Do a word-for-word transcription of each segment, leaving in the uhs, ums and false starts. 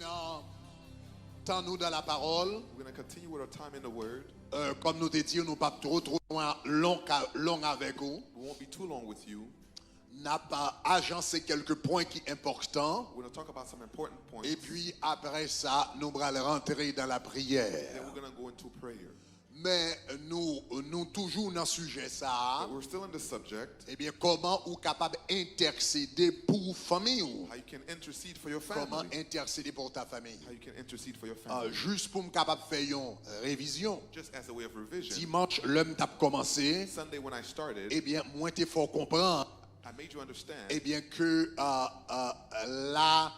Nan tan nou dan lapawòl, We're going to continue with our time in the Word. euh, kòm nou te di, nou p ap twò twò lwen, long, long avèk ou. We won't be too long with you. N ap ajanse kèlke pwen ki enpòtan. We're going to talk about some important points. Epi apre sa, nou pral rantre dan lapriyè. Then we're going to go into prayer. Men nou, nou toujou nan sijè sa a. But we're still in the subject. Ebyen, kòman ou kapab entèsede pou fanmi w? How you can intercede for your Kòman family. Entèsede pou ta fanmi? How you can intercede for your Ah, family. Jis pou m kapab fè yon revizyon. Just as a way of revision. Dimanch, lè m t ap kòmanse, Sunday when I started, ebyen, mwen te fè w konprann, I made you understand ebyen, ke ah, ah, la,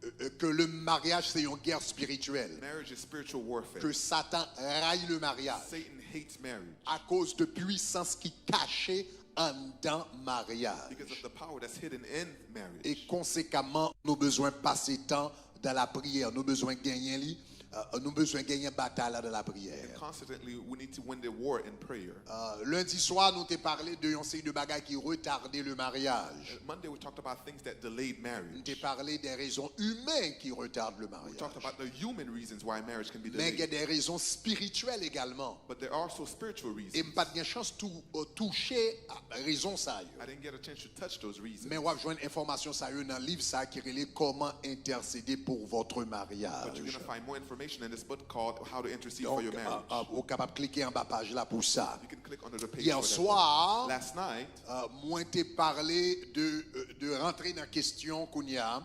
euh, euh, ke le maryaj se yon gè espirityèl, marriage is spiritual warfare. ke Satan rayi le maryaj Satan hates marriage akoz de pwisans ki kache anndan maryaj. because of the power that's hidden in marriage. E konsekamman, nou bezwen pase tan dan lapriyè. Nou bezwen genyen li. Euh, nou bezwen genyen batay la dan lapriyè. And constantly, we need to win the war in prayer. Euh, lendi swa, nou te pale de yon seri de bagay ki retade le maryaj. Monday, we talked about things that delayed Nou marriage. te pale de rezon imen ki retade le We talked maryaj. About the human reasons why marriage can be Men gen delayed. De rezon espirityèl egalman. But there are also spiritual E m reasons. Pa t gen chans tou, euh, touche a rezon sa yo. I didn't get a chance to touch those reasons. Men w ap jwenn enfòmasyon sa yo nan liv sa ki rele Comment intercéder pour votre But you're going mariage. To find more information in this book called How to Intercede for Your Donk, Marriage. Euh, euh, ou kapab klike anba paj la pou sa. You can click under the page Yè for that. Swa, Last night, euh, mwen te pale de, euh, de rantre nan kesyon kounye a.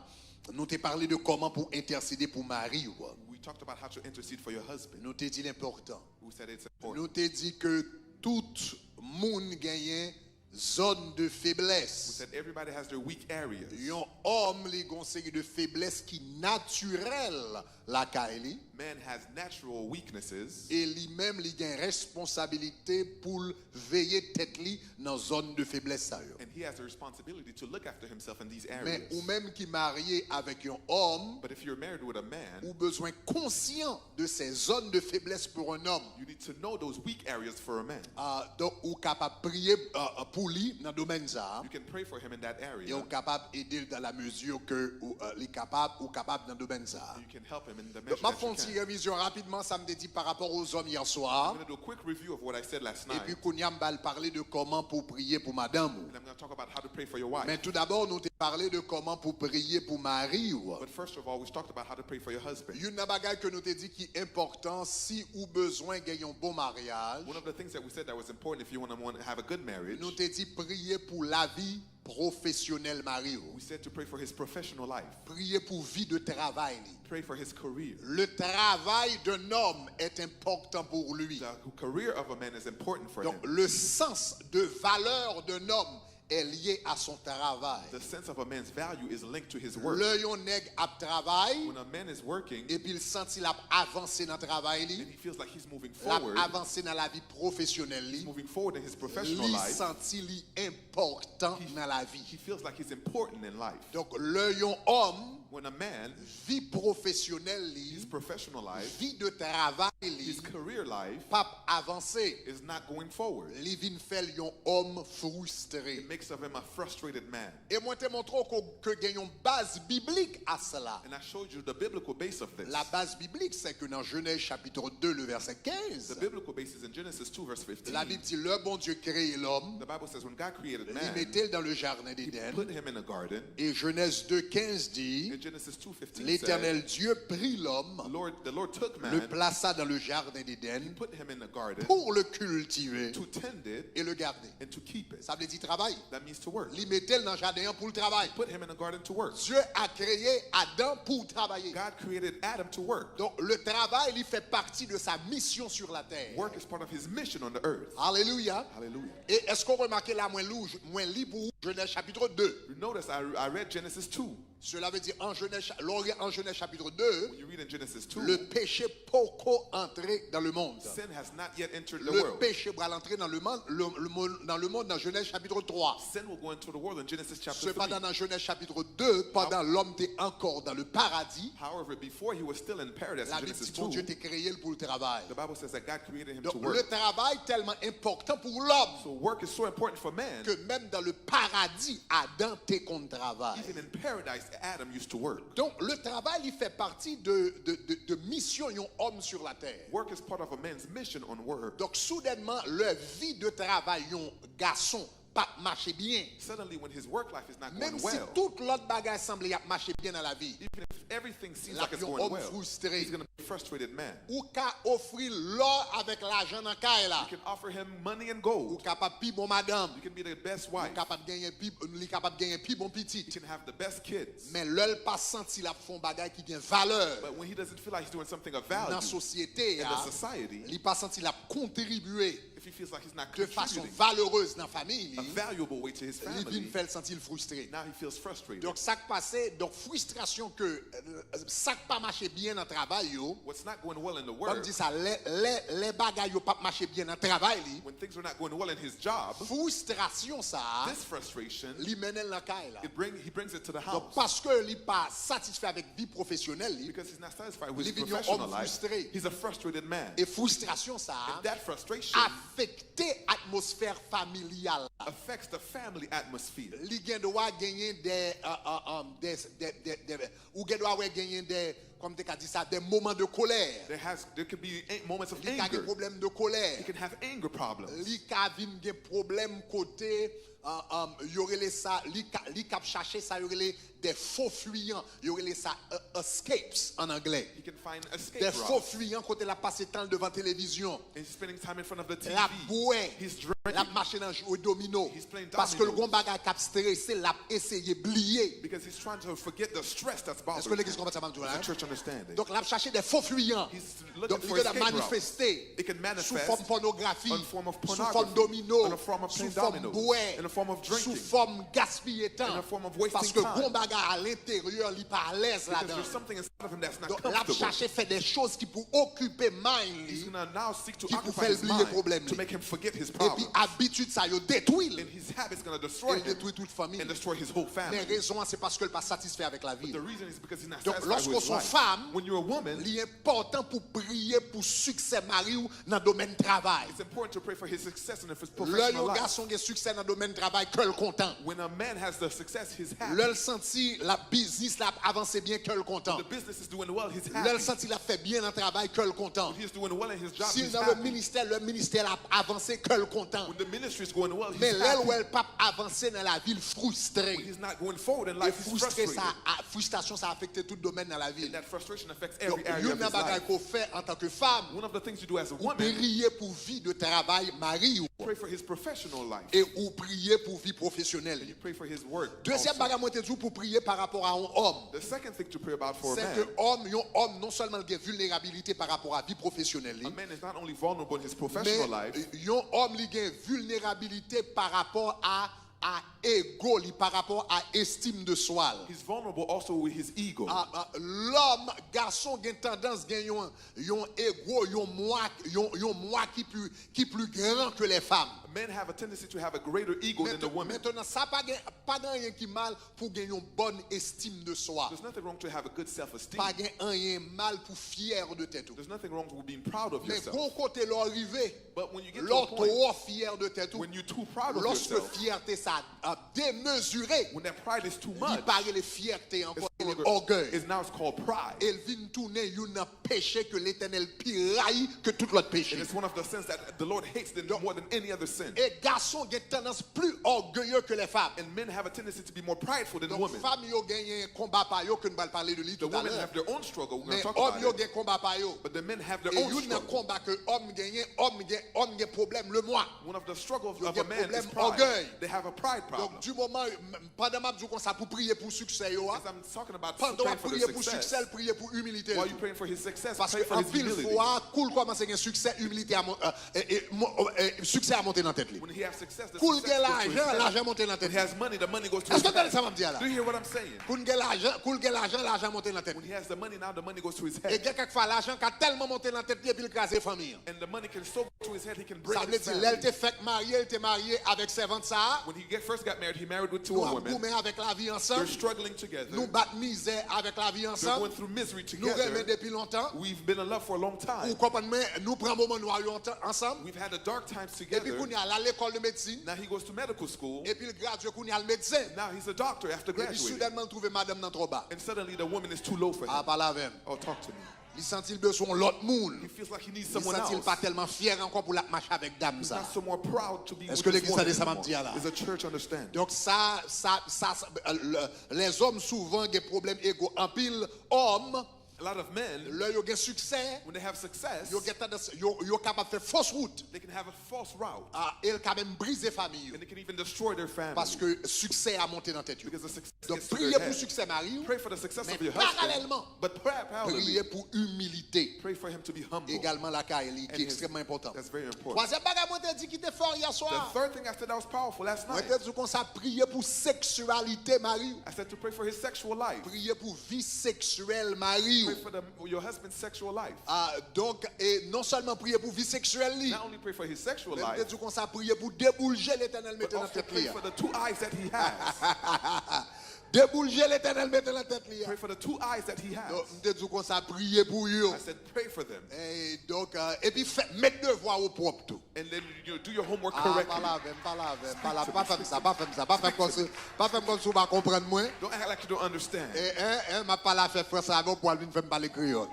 Nou te pale de kòman pou entèsede pou mari w. We talked about how to intercede for your husband. Nou te di l enpòtan. We said it's important. Nou te di ke tout moun genyen zòn de We feblès. Said everybody has their weak areas. Yon òm li gon seri de feblès ki natirèl lakay li. Man has natural weaknesses. E li menm li gen responsabilite pou l veye tèt li nan zòn de feblès sa yo. And he has the responsibility to look after himself in these Men areas. Ou menm ki marye avèk yon òm, But if you're married with a man, ou bezwen konsyan de ces zones de faiblesse pour un homme. You need to know those weak areas for a man. Ah, donk, ou kapab priye ah, pou li nan domèn sa a. You can pray for him in that E area. Ou kapab ede l dans la mesure que ou, ah, li kapab, ou kapab nan domèn sa a. You can help him in the Donk, measure m ap that fè you yon ti can. Revizyon rapidman sa m te di pa rapò o zòn yè swa. I'm going to do a quick review of what I said last Epi night. Kounye a m pral pale de kòman pou priye pou madanm ou. And I'm going to talk about how to pray for your wife. Men tou dabò, nou te pale de kòman pou priye pou mari w. But first of all, we talked about how to pray for your husband. Youn nan bagay ke nou te di ki enpòtan si ou bezwen gen yon bon maryaj. One of the things that we said that was important if you want to have a good marriage, Nou te di priye pou lavi pwofesyonèl mari w. We said to pray for his professional life. Priye pou vi de travay li. Pray for his career. Le travail d'un homme est important pour lui. The career of a man is important for Donc, him. Le sens de valeur d'un homme est lié à son travail. The sense of a man's value is linked to his work. Lè yon nèg ap travay, When a man is working epi l santi l ap avanse nan travay li, and he feels like he's moving l ap forward, avanse nan lavi pwofesyonèl li, he's moving forward in his professional li life, santi li enpòtan nan lavi. He feels like he's important in life. Donk, lè yon òm, When a man, vi pwofesyonèl li, his professional life, vi de travay li, his career life p ap avanse, is not going forward. Li vin fè l yon òm fristre. It makes of him a frustrated man. E mwen te montre w ke, ke gen yon baz biblik a sela. And I showed you the biblical base of this. La base biblique, c'est que dans Genèse chapitre deux, le verset quinze, The biblical base is in Genesis two, verse fifteen. La Bible dit, lè Bondye kreye lòm, The Bible says when God created li man, mete l dans le jardin he d'Éden. Put him in a garden. Et Genèse deux quinze dit, In Genesis two fifteen said, L'Éternel Dieu prit l'homme, Lord, the Lord took le man, plaça dans le jardin d'Éden he put him in a garden pour le cultiver to tend it et le garder. And to keep it. Ça veut dire travail. That means to work. Li mete l nan jaden an pou l travay. Put him in a garden to work. Dieu a créé Adam pour travailler. God created Adam to work. Donc, le travail, il fait partie de sa mission sur la terre. Work is part of his mission on the earth. Alléluia. Hallelujah. Et est-ce qu'on remarque là, mwen li, mwen li pou Genèse chapitre deux. You notice I, I read Genesis two. Cela veut dire, en Genèse, lè w gen en Genèse chapitre deux, When you read in Genesis two, le péché poko antré dans le monde. Sin has not yet entered the Le world. Péché va entrer dans le monde, le, le monde, dans le monde, dans Genèse chapitre trois. Sin will go into the world in Genesis chapter Cependant, three. Dans Genèse chapitre deux, pendant l'homme était encore dans le paradis, However, before he was still in paradise la in Bible Genesis dit Bondye two, te kreye l pou l travay. The Bible says that God created him Donc, to le work. Travail tellement important pour l'homme So work is so important for man. Que même dans le paradis, Adam te konn travay. Even in paradise, Adam used to work. Donk, le travay li fè pati de, de, de, de misyon yon òm sur la tè. Work is part of a man's mission on earth. Donk, soudènman, le vi de travay yon gason p ap mache byen. Suddenly, when his work life is not going Menm si well, tout lòt bagay sanble y ap mache byen nan lavi, even if everything seems l like ap it's yon going òm well, fristre. He's going to be a frustrated man. Ou ka ofri lò avèk lajan nan kay la. You can offer him money and Ou gold. Kapab pi bon madanm. You can be the best Ou wife. Kapab genyen pi, li kapab genyen pi bon pitit. You can have the best kids. Men lè l pa santi l ap fè yon bagay ki gen valè But when he doesn't feel like he's doing something of nan value sosyete in a, the society, li pa santi l ap kontribye if he feels like he's not de fason contributing valerez nan fanmi a li, valuable way to his li vin family, fè l santi l fristre. Now he feels frustrated. Donk, sa k pase, donk, fristrasyon ke, euh, sa k pa mache byen nan travay yo, What's not going well in the ban m work, di sa, lè, lè, lè bagay yo p ap mache byen nan travay li, when things are not going well in his job, fristrasyon sa a, this frustration, li mennen l nan kay la. it bring, he brings it to the Donk, house. Paske li pa satisfè avèk vi pwofesyonèl li, Because he's not satisfied with li his vin yon professional òm life, fristre. He's a frustrated man. E fristrasyon sa a And that frustration afekte atmosfè familyal la. Affects the family atmosphere. Li gen dwa genyen de, euh, euh, euh, de, de, de, de, ou gen dwa wè genyen de, kòman m te ka di sa, de moman de kolè. There has there could be a- moments of Li ka gen anger. Pwoblèm de kolè. He can have anger problems. Li ka vin gen pwoblèm kote, euh, euh, yo rele sa, li ka, li k ap chache sa yo rele de faux fuyants. Yo rele sa, euh, escapes an anglè. He can find escape De faux routes. Fuyants kote l ap pase tan l devan televizyon. And he's spending time in front of the L ap T V. Bwè. He's L ap drinking. Mache nan jwe domino. He's playing Paske l dominoes. Gon bagay k ap strese l, l ap eseye bliye. Because he's trying to forget the stress that's Èske bothering legliz him. Konprann sa m ap di w la? Is the church understanding? Donk, l ap chache de faux fuyants. He's looking Donk, li for gen dwa escape routes. Manifeste It can sou manifest fòm pònografi, in form of sou fòm pornography, domino, in a form of sou playing fòm dominoes, Bwè, in a form of sou drinking, fòm gaspiye in tan. a form of wasting Paske gon time. Bagay a lenteryè li pa alèz Because ladan. There's something inside of him that's not Donk, l ap comfortable. Chache fè de choz ki pou okipe mind He's li, gonna now seek to ki pou occupy fè l his Bliye mind pwoblèm to li. Make him forget his Epi problems. Abitid sa yo detwi l. And his habits gonna E destroy l him Detwi tout fanmi. And destroy his whole family. Men rezon an se paske l pa satisfè avèk lavi. The reason is because he's not Donk, satisfied lòske with w se yon his life. Fanm, When you're a woman, li enpòtan pou priye pou siksè mari w nan domèn travay. It's important to pray for his success and his Lè professional yon life. Gason gen siksè nan domèn travay, kè l kontan. When a man has the success, he's happy. Lè l santi la biznis la ap avanse byen, kè l kontan. The business is doing well, he's Lè l happy. Santi l ap fè byen nan travay, kè l kontan. When he's doing well in his job, Si l he's nan le happy. Ministè, lè ministè la ap avanse, kè l kontan. When the ministry is going well, he's Men lè l wè happy. L p ap avanse nan lavi, l fristre. When he's not going forward in E life, he's fristre sa, frustrated. A, fristrasyon sa afekte tout domèn nan lavi And l. That frustration affects every Donk, area youn of nan his bagay life. Ke w fè antanke fanm, One of the things you do as a ou woman, priye pou vi de travay mari w. Pray for his professional life. E ou priye pou vi pwofesyonèl li. Pray for his work. Dezyèm bagay mwen te di w pou priye pa rapò a yon òm. The second thing to pray about for a Se ke man, òm, yon òm non sèlman l gen vilnerabilite pa rapò a vi pwofesyonèl a li, man is not only vulnerable in his professional men life, yon òm li gen vilnerabilite pa rapò a, a ego li, pa rapò a estim de swa l. He's vulnerable also with his ego. A, a, lòm, gason gen tandans gen yon, yon ego, yon mwa, yon, yon mwa ki pli, ki pli gran ke lè fanm. Men have a tendency to have a greater ego than the women. Mentenan, sa pa gen, pa gen anyen ki mal pou gen yon bòn estim de swa. There's nothing wrong to have a good self-esteem. Pa gen anyen mal pou fyè de tèt ou. There's nothing wrong with being proud of Men yourself. Gon kote lè w rive, But when you get lè to a w point, twò fyè de tèt ou, when you're too proud of lòske yourself, fyète sa ap demezire, when that pride is too li much, pa rele fyète ankò, it's no li rele longer, ògèy. It's now it's called pride. E l vin tounen youn nan peche ke Letènèl pi rayi ke tout lòt peche. And it's one of the sins that the Lord hates than, more than any other sin. E gason gen tandans pli ògeye ke lè fanm. And men have a tendency to be more prideful than Donk, women. Fanm yo genyen konba pa yo ke n pral pale de li The toutalè. Women have their own struggle. We're going Men to talk òm about yo it. Gen konba pa yo. But the men have their E own youn nan struggle. Konba ke òm genyen, òm gen, òm gen pwoblèm le mwa. One of the struggles Yo of a gen man is pwoblèm pride. Ògèy. They have a pride problem. Donk, di moman, m- pandan m ap di w konsa pou priye pou siksè yo a, As I'm talking about pandan w praying ap for their priye pou success, siksè l, priye pou imilite While l. You're praying for his success, Paske pray for his anpil humility. Fwa, kou l kòmanse gen siksè, imilite a mon- e, e, e, mo- e, siksè a monte nan tèt li. When he has success, the Kou l success gen goes to his lajan, head. Lajan monte nan When tèt he li. Has money, the money goes to his Èske w tande head. Sa m ap di a la? Do you hear what I'm saying? Kou l gen lajan, kou l gen lajan, Lajan monte nan tèt When li. He has the money now, the money goes to his E head. Gen kèk fwa, lajan ka tèlman monte nan tèt li epi l kraze fanmi an. And the money can so go to his head, he can break Sa vle his di, lè l family. Te fèk marye, l te marye avèk sèvant sa a, When he get, first got married, he married with two nou ap women. Goumen avèk lavi They're ansanm, struggling together. Nou bat mizè avèk lavi They're ansanm. Going through misery Nou renmen together. Depi lontan. We've been in love for a long Ou time. Konprann mwen, nou pran moman nwa yo ansanm. We've had the dark times Epi together. Kounye a, l al lekòl de medsin. Now he goes to medical school. Epi l gradye kounye a, l medsen. Now he's a doctor after Epi graduating. Soudènman, l twouve madanm nan twò ba. And suddenly the woman is too low for him. A pale avè m. Oh, talk to me. Li santi l bezwen yon lòt moun. He feels like he needs Li someone santi l else. Pa tèlman fyè ankò pou l ap mache avèk dam He's sa. Not so more proud to be Est-ce with que this l'église tande woman sa m ap anymore. Di a la? Is the church understand? Donk sa, sa, sa, sa euh, le- les hommes souvan gen pwoblèm ego anpil. Òm, A lot of men, lè yo gen siksè, when they have success, yo gen tandans, yo, yo kapab fè fos wout. They can have a false route. Ah, e l ka menm brize fanmi yo. And it can even destroy their family. Paske siksè a monte nan tèt yo. Because the success Donk, gets to priye their pou head. Siksè mari w. Pray for the success Men of your husband. Paralèlman, But parallelly, Priye pou imilite. Pray for him to be humble. Egalman lakay li, And ki his- ekstrèmman enpòtan. That's very important. Twazyèm bagay mwen te di ki te fò yè The swa. Third thing I said that was powerful last Mwen night. Te di w konsa, priye pou seksyalite mari w. I said to pray for his sexual life. Priye pou vi seksyèl mari Pray w. For the, your husband's sexual life. Ah, donk, e non sèlman priye pou vi seksyèl li, Not only pray for his sexual men m te life, di w konsa, priye pou deboul je Letènèl but mete nan also tèt pray li a. For the two eyes that he has. Deboul je Letènèl mete nan tèt li a. Pray for the two eyes that he has. Donk, m te di w konsa, priye pou yo. I said, pray for them. E donk, euh, epi fè, met devwa w pwòp tou. And then you do your homework Ah, correctly. Pale avè m, pale avè m, pale avè m. Pa fè m sa, pa fè m sa, pa fè m kòmsi, pa fè m kòmsi w pa konprann mwen. Don't act like you don't understand. E, e, e, m ap pale afè franse avè w pou w al vin fè m pale kreyòl.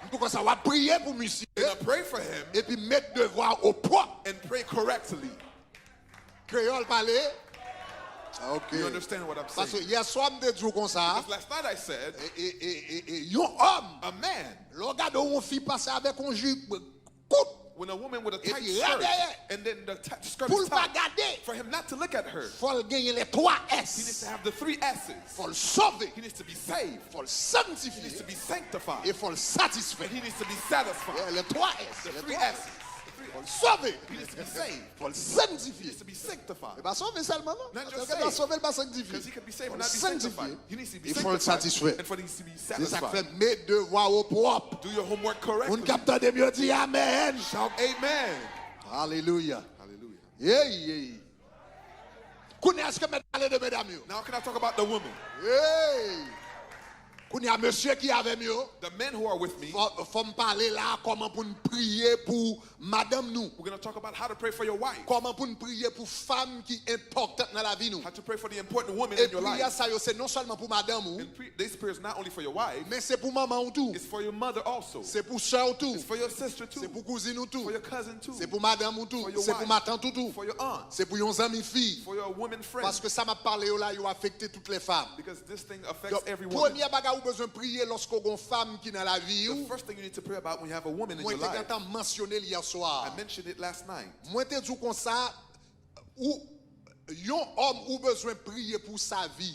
M tou konsa, w ap priye pou misye. And I pray for him Epi met devwa w pwòp. And pray correctly. Kreyòl pale. Ok. You understand what I'm Paske saying? Yè swa m te di w konsa, Because last night I said, e, e, e, e, e, yon òm, a man, lè w gade yon fi pase avèk yon jip kout, when a woman with a tight Epi skirt, radèyè. And then the t- skirt Pou is l pa tight, gade, for him not to look at her, Fò l genyen les trois He needs to S. Have the three S's. Fò l sove. He needs to be saved. Fò l He needs to sanktifye. be sanctified. E fò l satisfè. And he needs to be satisfied. Yeah, les trois S. The Les three trois S's. S. The three Fò l S's. sove. He needs to be saved. Fò l He sanktifye. needs to be sanctified. E pa sove sèlman, non. Not Paske just l ka saved. Sove, l pa sanktifye. Because he could be saved Fò and l not be sanktifye. Sanctified. He needs to be E fò l sanctified. Satisfè. And for he needs to be Se sa k fè satisfied. Met devwa w pwòp. Do your homework correctly. Moun k ap tande m yo di amèn. Shout amen. Alelouya. Hallelujah. Yey, yey. Kounye a, èske m mèt pale de medam yo? Now can I talk about the woman? Yey. Kounye a, mesye ki avè m yo, The men who are with me, fò, fò m pale la kòman pou n priye pou madanm nou. We're going to talk about how to pray for your wife. Kòman pou n priye pou fanm ki enpòtan nan lavi nou. How to pray for the important women E in your priyè life. Sa yo, se non sèlman pou madanm ou, And pre- this prayer is not only for your wife, men se pou manman ou tou. It's for your mother also. Se pou sè ou tou. It's for your sister too. Se pou kouzin ou tou. For your cousin too. Se pou madanm ou tou. For your Se pou wife. Matant ou tou. For your aunt. Se pou yon zanmi fi. For your woman friend. Paske sa m ap pale yo la, yo afekte tout lè fanm. Because this thing affects Donk, every woman. Premye bagay ou bezwen priye lòske w gon fanm ki nan lavi The w. First thing you need to pray about when you have a woman in Mwen your te life. Gentan mansyone l yè swa. I mentioned it last night. Mwen te di w konsa, ou, yon òm ou bezwen priye pou sa vi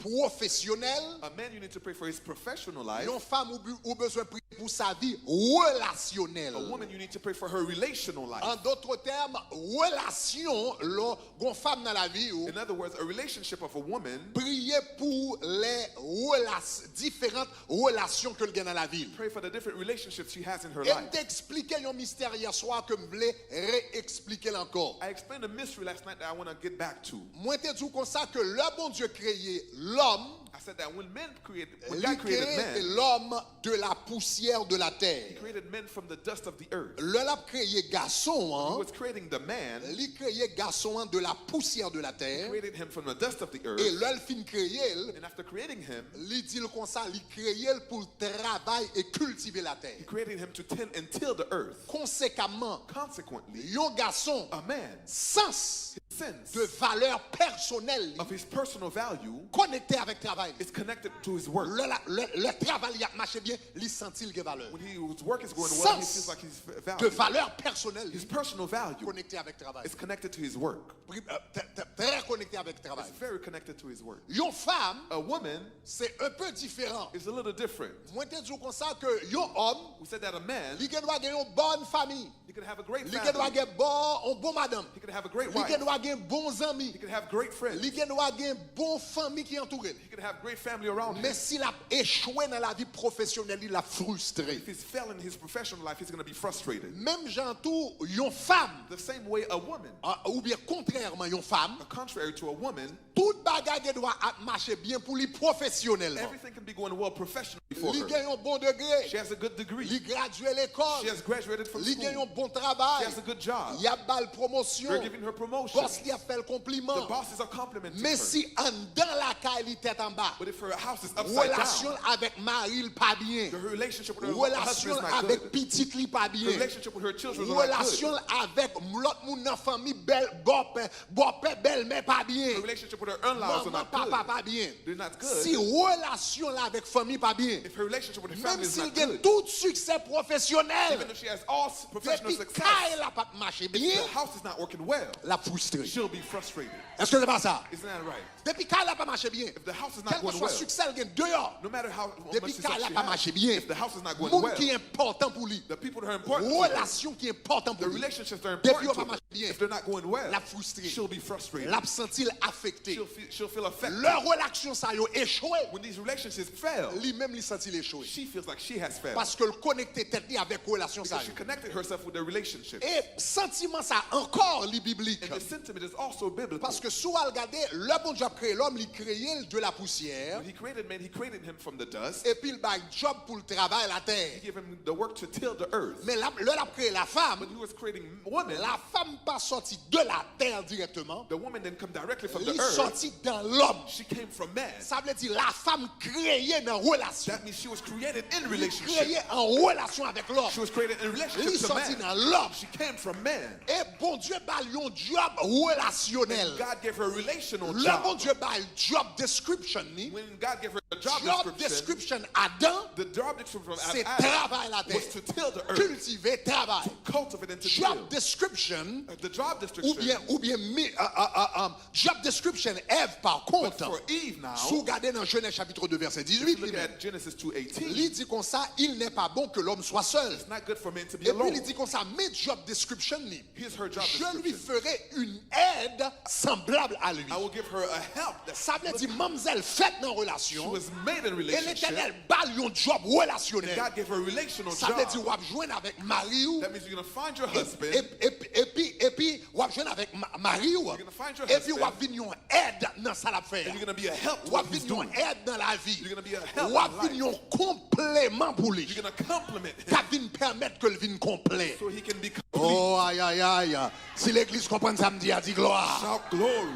pwofesyonèl. A man, you need to pray for his professional life. Yon fanm ou, bi- ou bezwen priye pou sa vi relasyonèl. A woman, you need to pray for her relational life. An dòt tèm, relasyon lò gon fanm nan lavi w. In other words, a relationship of a woman. Priye pou lè relas diferan relasyon ke l gen nan lavi l. Pray for the different relationships she has in her E m life. Te eksplike yon mistè yè swa ke m vle re-eksplike l ankò. I explained a mystery last night that I want to get back to. Mwen te di w konsa ke lè Bondye kreye lòm, I said that when men created, when li God created kreye man, lòm de la pousyè de la He tè. Created men from the dust of the earth. Lè l ap kreye gason He an, was creating the man. Li kreye gason an de la pousyè de la He tè. Created him from the dust of the E earth. Lè l fin kreye l, And after creating him, li di l konsa, li kreye l pou l travay e kiltive la tè. He created him to tend and till the earth. Konsekamman, Consequently, yon gason, a man, sans his sense de valè pèsonèl li of his personal value konekte avèk travay li. Is connected to his work. Lè, la- lè, lè travay li ap mache byen, li santi l gen valè. When his work is going well, he Sans feels like he's de valued. Valè pèsonèl li His personal value konekte avèk travay. Is connected to his work. Pri- euh, tè- tè- Trè konekte avèk travay. It's very connected to his work. Yon fanm, A woman se un peu diferan. Is a little different. Mwen te di w konsa ke yon òm, We said that a man, li gen dwa gen yon bòn fanmi. He could have a great Li gen dwa family. Gen bon, yon bon madanm. He could have a great Li wife. Gen dwa gen bon zanmi. He could have great friends. Li gen dwa gen bon fanmi ki antoure l. He could have have great family around him. Men si l ap echwe nan lavi pwofesyonèl li, l ap fristre. If he's failing in his professional life, he's going to be frustrated. Menm jan tou, yon fanm, The same way a woman, a, oubyen kontrèman yon fanm, a contrary to a woman, tout bagay gen dwa ap mache byen pou li pwofesyonèlman. Everything can be going well professionally for Li her. Gen yon bon degre. She has a good degree. Li gradye lekòl. She has graduated from Li school. Gen yon bon travay. She has a good job. Y ap ba l pwomosyon. They're giving her promotion. Bòs li ap fè l konpliman. The bosses are complimenting Men her. Si anndan lakay li tèt anba, But if her house is upside down, relasyon l avèk mari l pa byen. The relationship with her husband Relasyon is l not avèk good. Pitit li pa The byen. Relationship with her children are not good. Relasyon l avèk lòt moun nan fanmi bèl bòpè, bòpè bèlmè pa byen. Her relationship with her in-laws are Manman not papa good. Pa byen. They're not good. Si relasyon l avèk fanmi pa byen, If her relationship with her menm family is si l not gen good, tout siksè pwofesyonèl, even if she has all s- professional depi success, kay la p ap mache if byen, the house is not working well, l ap fristre. She'll be frustrated. Èske se pa sa? Isn't that right? Depi kay la pa mache byen, If the house is not going well, kèlkeswa siksè l gen deyò, no matter how much depi success kay la she pa has, mache byen, if the house is not going well, moun ki enpòtan pou li, the people that are important to her, relasyon ki enpòtan the pou li, relationships that are depi yo important pa to her, mache byen, if they're not going well, l ap fristre. She'll be frustrated. L ap santi l afekte. She'll feel, she'll feel affected. Lè relasyon sa yo echwe, When these relationships fail, li menm li santi l echwe. She feels like she has failed. Paske l konekte tèt li avèk relasyon sa Because she yo. Connected herself with the relationship. E santiman sa ankò, li biblik. And the sentiment is also biblical. Paske si w al gade, lè Bondye ap kreye lòm, li kreye l de la poussière. When he created man, he created him from the dust. Epi l bay djòb pou l travay latè. He gave him the work to till the earth. Men l ap, lè l ap kreye lafanm, When he was creating woman, lafanm pa sòti de latè dirèkteman. The woman didn't come directly from the earth. Li sòti dan lòm. She came from man. Sa vle di lafanm kreye nan relasyon. That means she was created in relationship. Li kreye an relasyon avèk lòm. She was created in relationship to man. Li sòti nan lòm. She came from man. E Bondye ba l yon djòb relasyonèl. And God gave her a relational job. Lè Bondye ba l job description li, When God gave her a job description, Adan, the job description of Adam was to till the earth, kiltive, travay. Cultivate and to till. Job description, Uh, the job description, oubyen, oubyen mi- uh, uh, uh, um, job description Èv pa kont, but for Eve now, si w gade nan Jenèz chapit de vèsè dizuit, look at Genesis two eighteen, li di konsa, il n'est pas bon que l'homme soit seul. It's not good for man to be alone. Epi li di konsa, men job description li, Here's her job description. Je lui ferai une aide semblable à lui. I will give her a help that's Sa vle di manmzèl fèt nan relasyon. She was made in relationship. E Letènèl ba l yon djòb relasyonèl. And God gave her a relational job. Sa vle di w ap jwenn avèk mari w. That means you're gonna find your husband. Epi, epi, epi, epi w ap jwenn avèk ma- mari w. You're gonna find your husband. Epi w ap vin yon èd nan sa l ap fè a. And you're gonna be a help to what he's doing. W ap vin yon èd nan lavi. You're gonna be a help in life. W ap vin yon konpleman pou li. You're gonna complement him. K ap vin pèmèt ke l vin konplè. So he can be complete. Oh, ayayay. Si legliz konprann sa m di a, di glwa. Shout glory.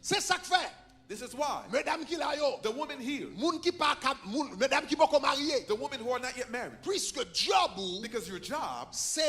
Se sa k fè. This is why. Medam ki la yo. The women here. Moun ki pa ka, moun, medam ki poko marye. The women who are not yet married. Piske djòb ou, Because your job se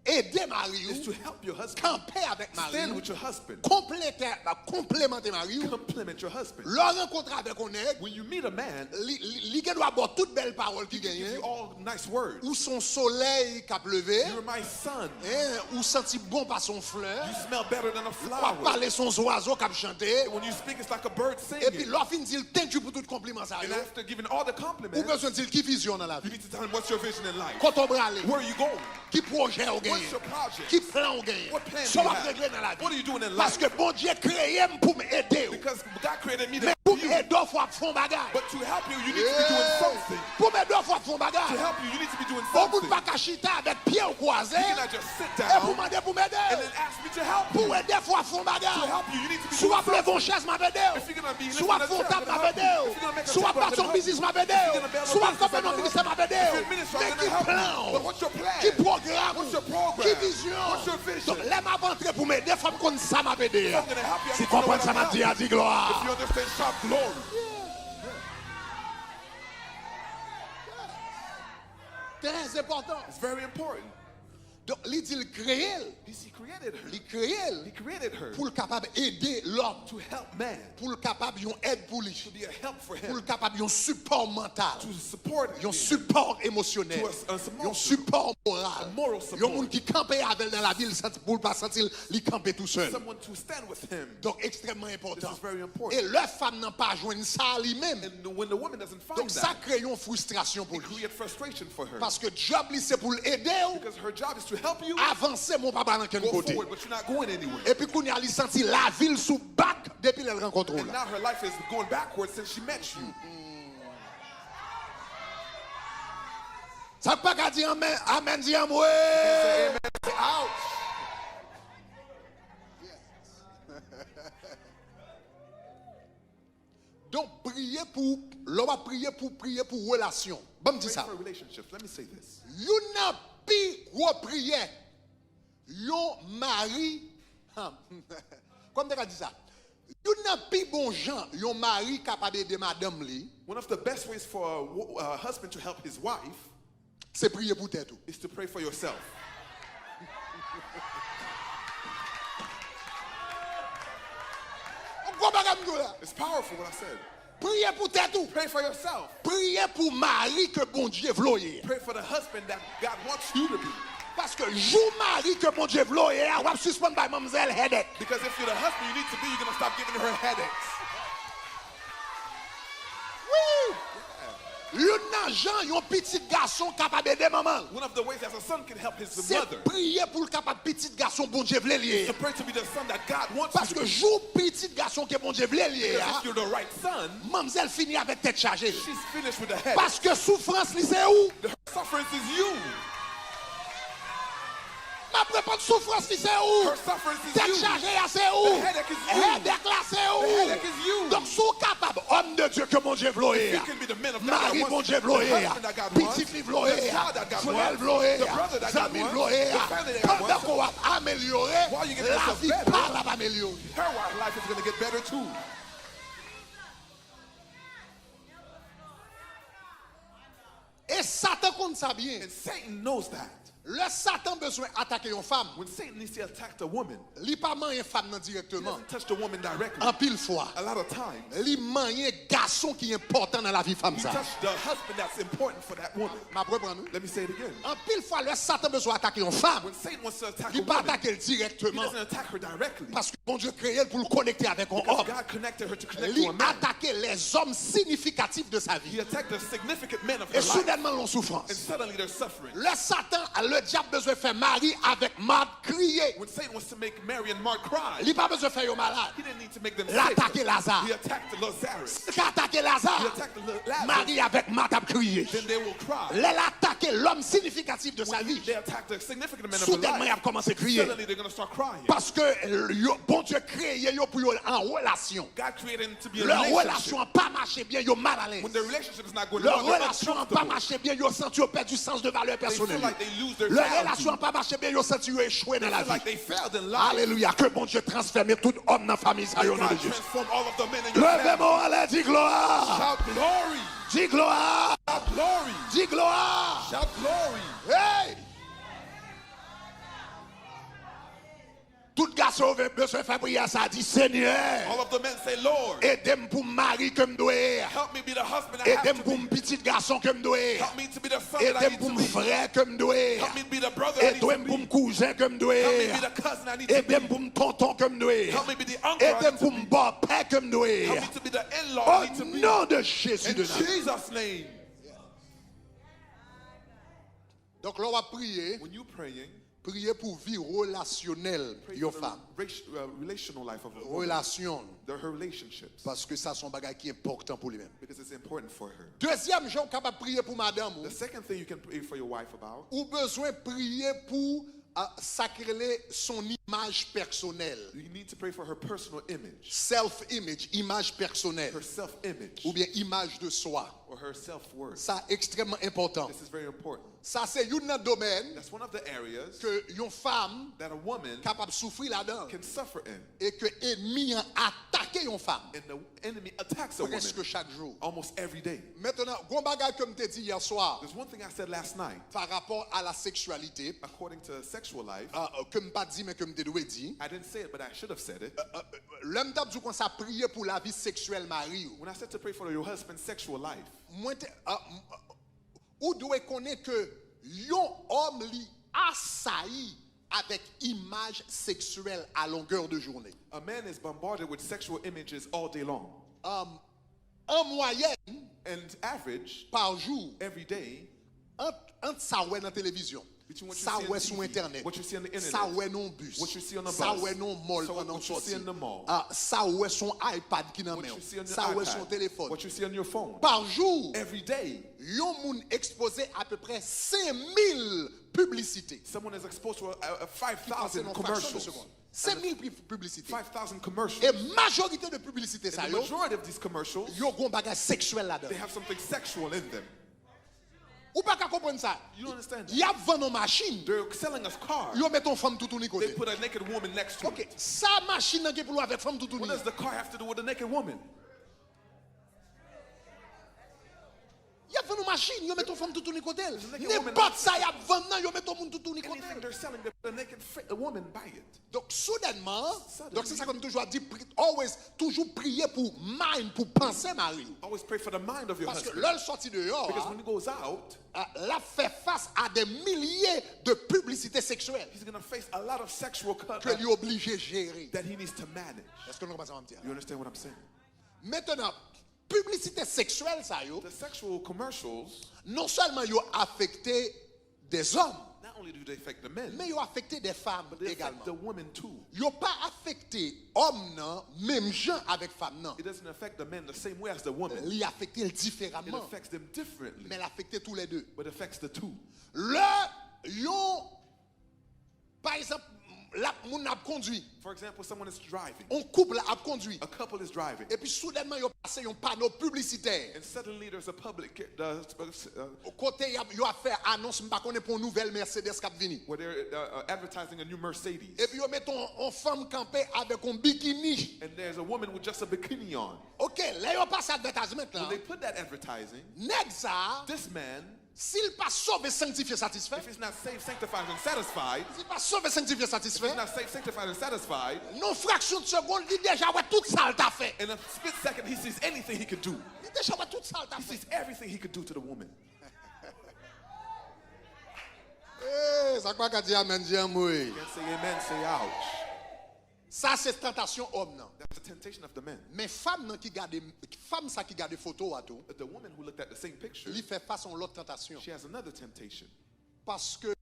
ede mari w, is to help your husband. Kanpe avèk mari w. Stand with your husband. Konplete, konplemante mari w. Complement your husband. Lè w rankontre avèk yon nèg, When you meet a man, li, li, li gen dwa ba w tout bèl pawòl ki he can give genyen. You all nice words. Ou se yon solèy k ap leve. You're my sun. Hein, ou santi bon pase yon flè. You smell better than a flower. W ap pale se yon zwazo k ap chante. When you speak, it's like a bird singing. Epi lè w fin di l thank you pou tout konpliman sa yo, And after giving all the compliments, ou bezwen di l ki vizyon nan lavi. You need to tell him what's your vision in life. Kote w prale? Where are you going? Ki pwojè w genyen? What's your project? Ki plan w genyen? What plans do you have? Sa w ap regle nan lavi? What are you doing in life? Paske Bondye kreye m pou m ede w. Because God created me to help you. Men pou m ede w, fò w ap fè yon bagay. But to help you, you need to be doing something. Pou m ede w, fò w ap fè yon bagay. To help you, you need to be doing something. Yon moun pa ka chita avèk pye w kwaze, You cannot just sit down epi w mande pou m ede w. And then ask me to help you. Pou w ede, fò w ap fè yon bagay. To help you, you need to be doing something. Si w ap leve yon chèz, m ap ede w. If you're gonna be lifting a chair, I'm gonna help you. If you're gonna make a table, I'm gonna help you. Si w ap bati yon biznis, m ap ede w. If you're gonna build a business, I'm gonna help you. Si w ap kanpe nan ministè, m ap ede w. If you're in ministry, I'm gonna help you. Men ki plan w? But what's your plan? Ki vizyon w? What's your vision? Donk, lè m ap antre pou m ede, fò m konn sa m ap ede a. If I'm gonna help you, I need to know what I'm helping. Si w konprann sa m ap di a, di glwa. If you understand, shout glory. Trè enpòtan. It's very important. Donk, li di l kreye l. He, he created her. Li kreye l. He created her. Pou l kapab ede lòm. To help man. Pou l kapab yon èd pou li. To be a help for him. Pou l kapab yon sipò mantal. To support him. Yon sipò emosyonèl. To a, a emotional. Yon sipò moral. A moral support. Yon moun ki kanpe avè l nan lavi, l santi, pou l pa santi l, li kanpe tousèl. Someone to stand with him. Donk, ekstrèmman enpòtan. This is very important. E lè fanm nan pa jwenn sa li menm, And when the woman doesn't find that, donk, sa kreye yon fristrasyon pou li. It create frustration for her. Paske djòb li se pou l ede w Because her job is to help you avanse, men w pa pral ankenn kote. Go forward, but you're not going anywhere. Epi kounye a, li santi lavi l sou bak depi lè l rankontre w And la. Now her life is going backwards since she met you. Sa k pa ka di amèn, amèn di anmwe. Say amen. Say ouch. Donk, priye pou, lè w ap priye pou, priye pou relasyon. Ban m di Pray sa. For relationships. Let me say this. Youn nan pi gwo priyè yon mari, kòman m te ka di sa? Youn nan pi bon jan yon mari kapab ede madanm li, One of the best ways for a, wo- a husband to help his wife se priye pou tèt ou. Is to pray for yourself. Yon gwo bagay m di w la. It's powerful what I said. Priye pou tèt ou. Pray for yourself. Priye pou mari ke Bondye vle w ye. Pray for the husband that God wants you to be. Paske jou mari ke Bondye vle w ye a, w ap sispann bay manmzèl headache. Because if you're the husband you need to be, you're going to stop giving her headaches. Wi! Youn nan jan yon pitit gason kapab ede manman l, One of the ways as a son can help his se mother. Priye pou l kapab pitit gason Bondye vle l ye. To pray to be the son that God wants you to Paske be. Jou pitit gason ke Bondye vle l ye Because a, if you're the right son, manmzèl fini avèk tèt chaje. She's finished with the head. Paske soufrans li se ou. Her sufferance is you. M ap reponn, soufrans li se ou. Her sufferance is Tèt you. Chaje a se ou. The headache is you. Headache la se ou. The headache is you. Donk si w kapab, òm de Dye ke Bondye vle w ye If a, you can be the man of God mari that wants Bondye you, vle w the ye a, husband that God wants, pitit li vle w ye the a, child that God frè l wants, vle w ye the a, brother that God zanmi l wants, vle w ye the a, family that God pandan wants, ke w ap amelyore, while you get yourself lavi better, pa l ap amelyore. Her life is going to get better too. E Satan konn sa byen. And Satan knows that. Lè Satan bezwen atake yon fanm, When Satan needs to attack the woman, li pa manyen fanm nan he dirèkteman. Doesn't touch the woman directly. Anpil fwa, A lot of times, li manyen gason ki enpòtan nan lavi fanm he sa. Touched the husband that's important for that woman. M ap reprann ou. Let me say it again. Anpil fwa, lè Satan bezwen atake yon fanm, When Satan wants to attack a li pa woman, atake l he dirèkteman. Doesn't attack her directly. Paske Bondye kreye l pou l konekte avèk yon Because òm. God connected her to connect Li to a man. Atake lèzòm sinifikasyon de sa He vi. Attacked the significant men of E her life. Soudènman, l yon And soufrans. Suddenly there's suffering. Lè Satan, lè dyab bezwen fè Mari avèk Mart kriye, When Satan wants to make Mary and Mark cry, li pa bezwen fè yo malad. He didn't need to make them L sick. Atake Laza. He attacked Lazarus. Si l ka atake Laza, He attacked Lazarus. Mari avèk Mart ap kriye. Then they will cry. Lè l atake lòm sinifikasyon de sa vi, They attacked the significant men of her Soudènman y life. Ap kòmanse kriye. Suddenly they're going to start crying. Paske yo, Bondye kreye yo pou yo an relasyon. God created them to be in Lè relationship. Relasyon an pa mache byen, yo mal alèz. When the relationship is not going Lè well, they're Relasyon an pa uncomfortable. Mache byen, yo santi yo pèdi sans de valeur They feel personnel. Like they lose their Lè value. Relasyon an pa mache byen, yo santi yo echwe nan They feel lavi. Like they failed in life. Alelouya, ke Bondye transfòme tout òm nan fanmi sa yo nan God Jezi. Transform all of the men in your Leve family. Men w anlè, di glwa. Shout glory. Di glwa. Shout glory. Di glwa. Shout glory. Hey! Tout gason yo bezwen fè priyè sa, di Senyè, All of the men say, Lord, ede m pou m mari ke m dwe ye a. Help me be the husband I have Ede m to pou be. M pitit gason ke m dwe ye a. Help me to be the son that I Ede m need pou to M be. Frè ke m dwe ye Help a. Me be the brother I need Ede to m pou M be. Kouzen ke m dwe Help me ye be a. The cousin I need to Ede m be. Pou M Tonton ke m dwe ye a. Help me be the uncle I Ede m need Pou to M be. Bòpè ke m dwe ye Help a. Me to be the in-law I O need to be. Non de Jezi In de Nazareth. Jesus' name. Donk lè w ap priye, When you praying, priye pou vi relasyonèl pray yon for the fanm. Rat- uh, relational life of a woman. Relasyon. The, her relationships. Paske sa se yon bagay ki enpòtan pou li menm. Because it's important for her. Dezyèm jan w kapab priye pou madanm ou, The second thing you can pray for your wife about, ou bezwen priye pou ah, sa k rele son imaj pèsonèl. You need to pray for her personal image. Self image, imaj pèsonèl. Her self-image. Oubyen imaj de swa. Or her self-worth. Sa ekstrèmman enpòtan. This is very important. Sa se youn nan domèn That's one of the areas ke yon fanm that a woman kapab soufri ladan can suffer in. E ke ènmi an atake yon fanm And the enemy attacks a woman prèske chak jou. Almost every day. Mentnan, gon bagay ke m te di yè swa There's one thing I said last night. Pa rapò a la seksyalite, According to sexual life, ah, ke m pa t di men ke m te dwe di. I didn't say it, but I should have said it. Ah, lè m t ap di w konsa, priye pou lavi seksyèl mari w. When I said to pray for your husband's sexual life, Mwen te, ah, m- ou dwe konnen ke yon òm li asayi avèk imaj seksyèl a longè de jounen. A man is bombarded with sexual images all day long. Um, an mwayèn, And average, pa jou, every day, ant, ant sa w wè nan televizyon, Between what you see on T V, what you see on the internet, sa w wè nan yon bis, what you see on a bus, sa w wè nan yon mall pandan w sòti, ah, sa w wè sou yon iPad ki nan men w, sa w wè sou yon telefòn. What you see on your phone. Pa jou, every day, yon moun ekspoze apeprè senk mil piblisite. Someone is exposed to a, a, a five thousand commercials. Senk mil piblisite. Five thousand commercials. E majorite de piblisite sa yo, yo gen yon bagay seksyèl ladan. They have something sexual in them. Ou pa ka konprann sa. You don't understand that. Y ap vann yon machin. They're selling us cars. Yo mete yon fanm toutouni kote. They put a naked woman next to it. Ok, sa machin nan gen pou l wè avèk fanm toutouni? What does the car have to do with a naked woman? Y ap vann yon machin, yo mete yon fanm toutouni kote l. There's a naked woman next to it. Nenpòt sa y ap vann nan, yo mete yon moun toutouni kote l. Anything they're selling, they put a naked fa- a woman by it. Donk, soudènman, donk, se sa ke m toujou ap di, pri- always, toujou priye pou mind, pou panse mari w. Always pray for the mind of your husband. Paske lè l sòti deyò a, because when he goes out, ah, l ap fè fas a de milye de piblisite seksyèl he's gonna face a lot of sexual cut ke li oblije jere. That he needs to manage. Èske nou konprann sa m ap di a? You understand what I'm saying? Mentnan, piblisite seksyèl sa yo, the sexual commercials, non sèlman yo afekte dèzòm, not only do they affect the men, men yo afekte dè fanm egalman. But they affect the women too. Yo pa afekte òm nan menm jan avèk fanm nan. It doesn't affect the men the same way as the woman. Li afekte l diferaman. It affects them differently. Men l afekte toulède. But it affects the two. Lè yon, pa egzanp, l ap, moun nan ap kondwi. For example, someone is driving. Yon koup la ap kondwi. A couple is driving. Epi soudènman, yo pase yon pano piblisitè. And suddenly there's a public, uh, uh, kote y ap, yo ap fè anons, m pa konnen, pou yon nouvèl Mercedes k ap vini. Where they're, uh, uh, advertising a new Mercedes. Epi yo mete yon, yon fanm kanpe avèk yon bikini. And there's a woman with just a bikini on. Ok, lè yo pase advertisement la, when they put that advertising, nèg sa, this man, si l pa sove, sanktifye, satisfè, if he's not saved, sanctified, and satisfied, si l pa sove, sanktifye, if satisfè, he's not saved, sanctified, and satisfied, nan yon fraksyon de segonn, li deja wè tout sa l ta fè. In a split second, he sees anything he could do. Li deja wè tout sa l ta fè. He sees everything he could do to the woman. Eh, sa k pa ka di amèn, di anmwey. You can't say amen, say ouch. Sa se tantasyon òm nan. That's the temptation of the men. Men fanm nan ki gade, fanm sa ki gade foto a tou, the woman who looked at the same picture, li fè fas a yon lòt tantasyon. She has another temptation. Paske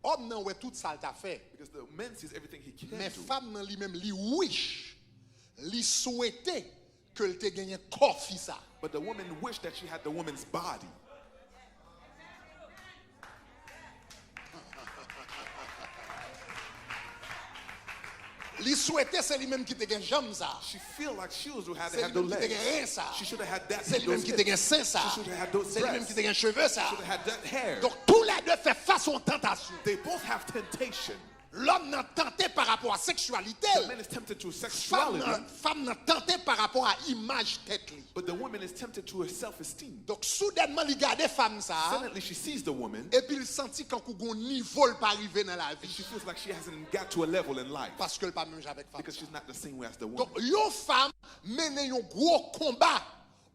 òm nan wè tout sa l ta fè. Because the man sees everything he can do. Men fanm nan li menm, li wish, li swete ke l te genyen kò fi sa. But the woman wished that she had the woman's body. Li swete se li menm ki te gen janm sa. She feel like she was, had to have those legs. Se li menm ki te gen ren sa. She should have had that, those hips. Se li menm ki te gen sen sa. She should have had those breasts. Se li menm ki te gen cheve sa. She should have had that hair. Donk, toulède fè fas a yon tantasyon. They both have temptation. Lòm nan tante pa rapò a seksyalite l. The man is tempted to sexuality. Fanm nan, fanm nan tante pa rapò a imaj tèt li. But the woman is tempted to her self-esteem. Donk, soudènman, li gade fanm sa a. Suddenly, she sees the woman. Epi l santi kankou gon nivo l pa rive nan lavi. And she feels like she hasn't got to a level in life. Paske l pa menm jan avèk fanm sa a. Because she's not the same way as the woman. Donk, yon fanm mennen yon gwo konba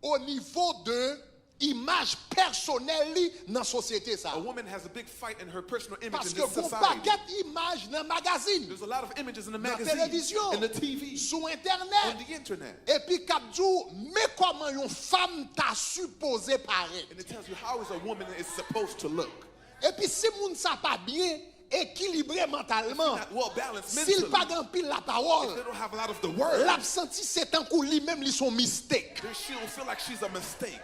o nivo de imaj pèsonèl li nan sosyete sa. A woman has a big fight in her personal image in this society. Paske gon pakèt imaj nan magazin, there's a lot of images in the magazine, nan televizyon, in the T V, sou entènèt, on the internet. Epi k ap di w, men kòman yon fanm ta sipoze parèt. And it tells you how is a woman is supposed to look. Epi si moun sa pa byen ekilibre mantalman, if you're not well balanced mentally, si l pa gen anpil lapawòl, if they don't have a lot of the word, l ap santi se tankou li menm li se yon mistake. Then she will feel like she's a mistake.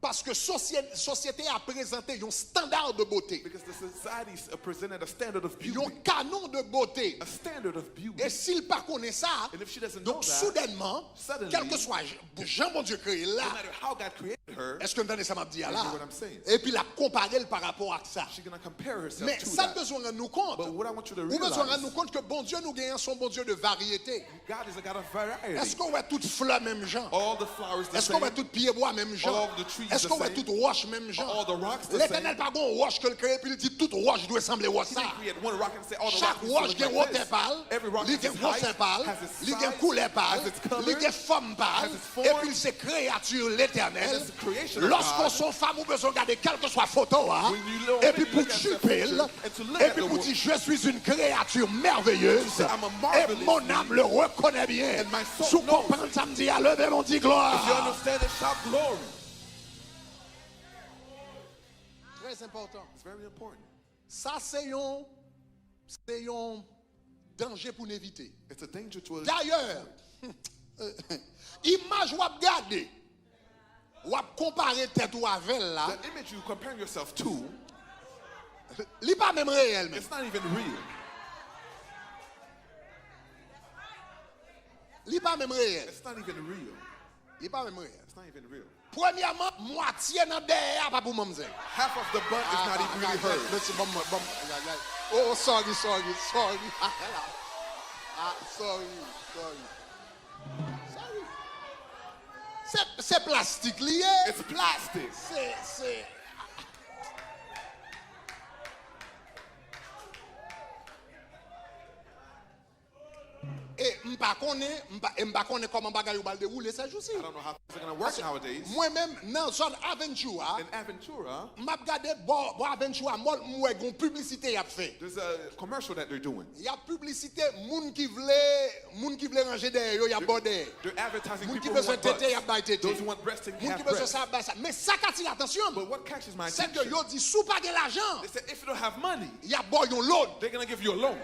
Paske sosye-, sosyete a prezante yon standard de beauté. Because the society s-, uh, presented a standard of beauty. Yon kanon de bote. A standard of beauty. E si l pa konnen sa, and if she doesn't know that, donk soudènman, suddenly, kèlkeswa j-, jan Bondye kreye l la, no matter how God created her, èske n tande sa m ap di a la? You hear what I'm saying? Epi l ap konpare l pa rapò ak sa. She gonna compare herself to that. Men sa m bezwen rann nou kont, but what I want you to realize, ou bezwen rann nou kont ke Bondye nou genyen se yon Bondye de varyete. God is a God of variety. Èske w wè tout flè menm jan? All the flowers the same? Èske w wè tout pyebwa menm jan? All the trees the same? Èske w wè tout wòch menm jan? Are all the rocks the same? Letènèl pa gen yon wòch ke l kreye epi l di tout wòch dwe sanble wòch sa. He didn't create one rock and say all the rocks need to look like this. Every rock has its height, has its size, has its color. Chak wòch gen wotè pa l, li gen gwosè pa l, li gen koulè pa l, li gen fòm pa l, epi l se kreyati Letènèl. And it's the creation of God. Lòske w se yon fanm, ou bezwen gade kèlkeswa foto a, epi pou w tchipe l, epi pou w di, "Je suis une créature merveilleuse, et mon âme le reconnaît bien." Si w konprann sa m di a, leve men w di glwa. If you understand it, shout glory. Trè enpòtan. It's very important. Sa se yon, se yon danje pou n evite. It's a danger to Dayè, imaj w ap gade, w ap konpare tèt ou avè l la, The image you comparing yourself to, li pa menm reyèl menm. It's not even real. Li pa menm reyèl. It's not even real. Li pa menm reyèl. It's not even real. Premyèman, mwatye nan dèyè a pa pou manmzèl. Half of the butt is not even really hers. Mèsi, bon, bon, ay, ay, ay. Oh, sorry, sorry, sorry. Ah, sorry, sorry. Sorry. Se, se plastik li ye. It's plastic. Se, se. E m pa konnen, m pa, e m pa konnen kòman bagay yo pral dewoule sèjousi. I don't know how things are going to work nowadays. Mwen menm, nan zòn Aventura, In Aventura, m ap gade bò, bò Aventura Mall, m wè gon piblisite y ap fè. There's a commercial that they're doing. Y ap piblisite moun ki vle, moun ki vle ranje dèyè yo, y ap bò dèyè. They're advertising Moun ki people who bezwen want butts. Tete, y ap bay tete. Those who want breasts, they can Moun have ki bezwen breasts. Sa, bay sa. Men sa k atire atansyon m, But what catches my se ke attention, yo di, si w pa gen lajan, They said if you don't have money, y ap ba w yon load. They're going to give you a loan.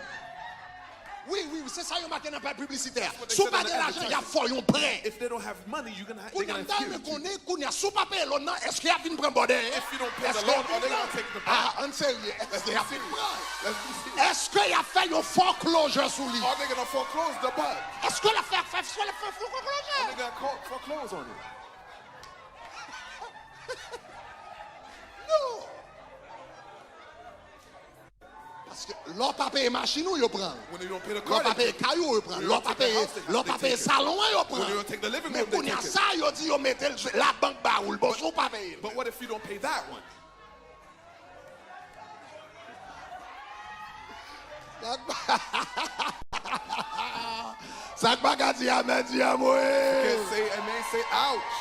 Wi, wi, wi, se sa yo make nan paj piblisitè a. What they Si w said pa in the gen lajan, y ap advertisement. Fè w yon prè. If they don't have money, you're going to, they're Kounye a, going m to ta renmen konnen, kounye a, si w pa peye loan nan, èske y ap vin pran bò dèyè? If you don't pay the Èske y ap loan or vin they're going pran? to take the Ah, ann serye, èske y ap vin pran? Let's be serious. Èske y ap fè yon foreclosure sou li? Are they going to foreclose the bond? Èske l ap fè, fè, fè, fè Are foreclosure? they going to call foreclose on it? Non. Paske lè w pa peye machin ou, yo pran l. When you don't pay the Lè w car, pa they peye take it. kay ou, yo pran When l. you Lè w don't pa take the peye house, they, salon an, yo when pran you l. Don't take the living Men room, they kounye a take it. Sa yo di yo mete l, labank ba ou l. Bon, si w pa peye l. But what if you don't pay that one? Sa k pa ka di amèn, di amwe. Can't say amen, say ouch.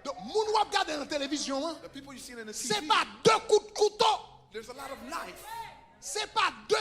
Donk, moun w ap gade nan televizyon an, The people you see in the se T V, pa de kout kouto, there's a lot of knife. Se pa de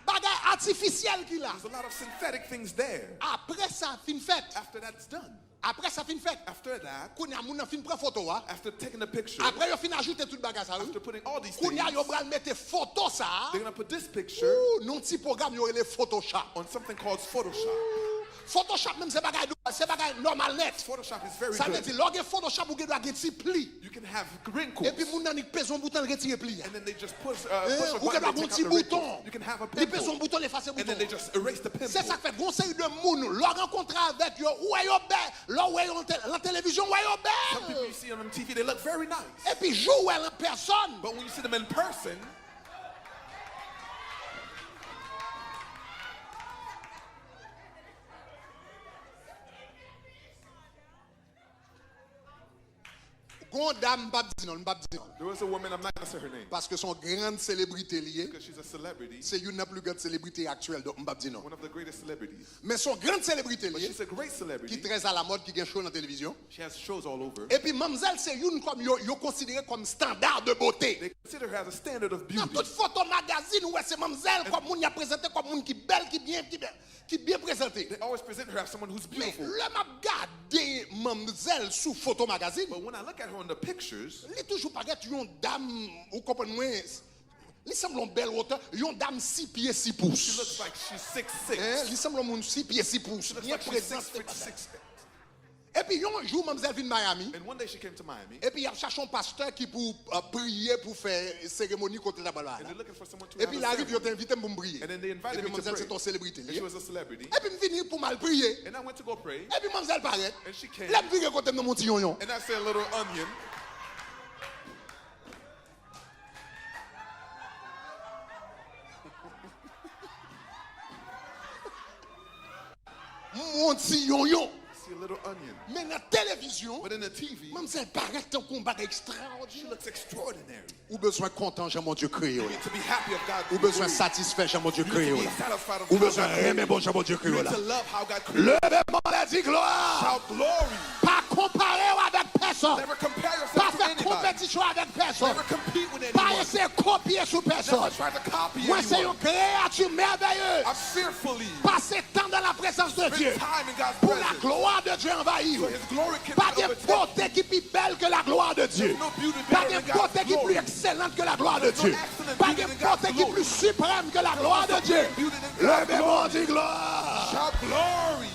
bagay atifisyèl ki la. There's a lot of synthetic things there. Apre sa fin fèt. After that's done, Apre sa fin fèt. After that, Kounye a moun nan fin pran foto a. After taking the picture, Apre yo fin ajoute tout bagay sa yo. After putting all these Kounye a things, yo pral mete foto sa a. They're going to put this picture Ooh, nan ti pwogram yo rele Photoshop. On something called Photoshop. Photoshop menm se bagay, se bagay nòmal nèt. Photoshop is very Sa vle good. Di lè w gen Photoshop ou gen dwa gen ti pli. You can have wrinkles. Epi moun nan li peze yon bouton, l retire pli a. And then they just push, uh, Eh, push a ou gen button dwa and gen take out ti the wrinkles. Bouton. You can have a Li peze yon pimple. Bouton, l efase And then they bouton. just erase the pimple. Se sa k fè gon seri de moun, lè w rankontre avèk yo, ou wè yo bèl, lè w wè yo nan te- nan televizyon, ou wè yo Some people bèl. You see on M T V, they look very nice. Epi jou w wè l an pèsòn. But when you see them in person, Gon dam, m p ap di non, m p ap di non. There was a woman, I'm not going to say her name. Paske se yon grann selebrite li ye. Because she's a celebrity. Se youn nan pli grann selebrite aktyèl, donk m p ap di non. One of the greatest celebrities. Men se yon grann selebrite But li ye, she's a great ki celebrity. Trè alamòd, ki gen show nan televizyon. She has shows all over. Epi manmzèl se youn kòm yo, yo konsidere kòm standard de beauté. They consider her as a standard of Nan beauty. Tout foto magazin, ou wè se manmzèl kòm moun y ap prezante kòm moun ki bèl, ki byen, ki bèl, ki byen prezante. They always present her as someone who's Men beautiful. Lè m ap gade manmzèl sou foto magazin, But when I look at her on the pictures, li toujou parèt yon dam, ou konprann mwen, li sanble yon bèl wotè, yon dam sis pye sis pous. She looks like she's six six. Hein? Li sanble yon moun sis pye sis pous. She looks Byen like she's six prezante foot bagay. Six. Epi yon jou, manmzèl vin Miami. And one day she came to Miami. Epi y ap chache yon pastè ki pou euh, priye, pou fè seremoni kote l ap pral la. And they're looking for someone to Epi have la a rive, yo te ceremony. envite m pou m priye. And then they invited Epi me to manmzèl se pray. T yon selebrite And li she ye. Was a celebrity. Epi m vini pou m al priye. And I went to go pray. Epi manmzèl parèt. And she came. Lè m vire kote m nan, m yon ti yonyon. And I said a little onion. M yon ti yonyon. I see a little onion. Men nan televizyon, But in the T V, manmzèl parèt tankou yon bagay she ekstraòdinè. Looks extraordinary. Ou bezwen kontan jan Bondye kreye w You la. need to be happy of God. Ou bezwen satisfè jan Bondye You need kreye to w be la. Satisfied of Ou how bezwen God renmen created bon jan Bondye You kreye w need la. To love how God created Leve men w, di glwa. Shout glory. Pa konpare w avèk pèsòn. Never compare yourself Pa to fè anybody. Konpetisyon avèk pèsòn. Never compete with Pa anyone. Eseye kopye sou pèsòn. Never try to copy Mwen se anyone. Yon kreyati mèveye. I'm fearfully. Pase tan dans la présence de Dieu. Spend time in God's Pou la presence. Gloire de Dieu envahir So ou. His glory can Pa gen overtake bote you. Ki pi bèl ke la gloire de Dieu. There's no beauty Pa better gen than God's bote ki pli glory. excellente que la gloire de Dieu. Pa gen bote ki pli siprèm ke la gloire de Dieu. Leve men w, di glwa. Shout glory.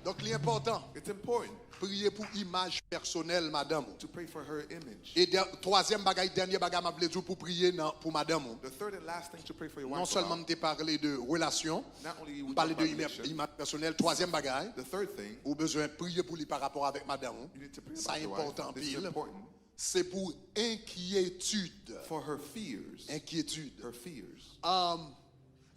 Donk, li enpòtan. It's important Priye pou imaj pèsonèl madanm ou. To pray for her image. E dè- twazyèm bagay, dènye bagay m ap vle di w pou priye nan, pou madanm ou. The third and last thing to pray for your Non wife sèlman m about, te pale de relasyon, not only m we pale talk de about imaj, relation, imaj pèsonèl. Twazyèm bagay, the third thing, ou bezwen priye pou li pa rapò avèk madanm ou. You need to pray Sa about your enpòtan wife. This is anpil. Important Se pou enkyetid. For her fears. Enkyetid. Her fears. Um,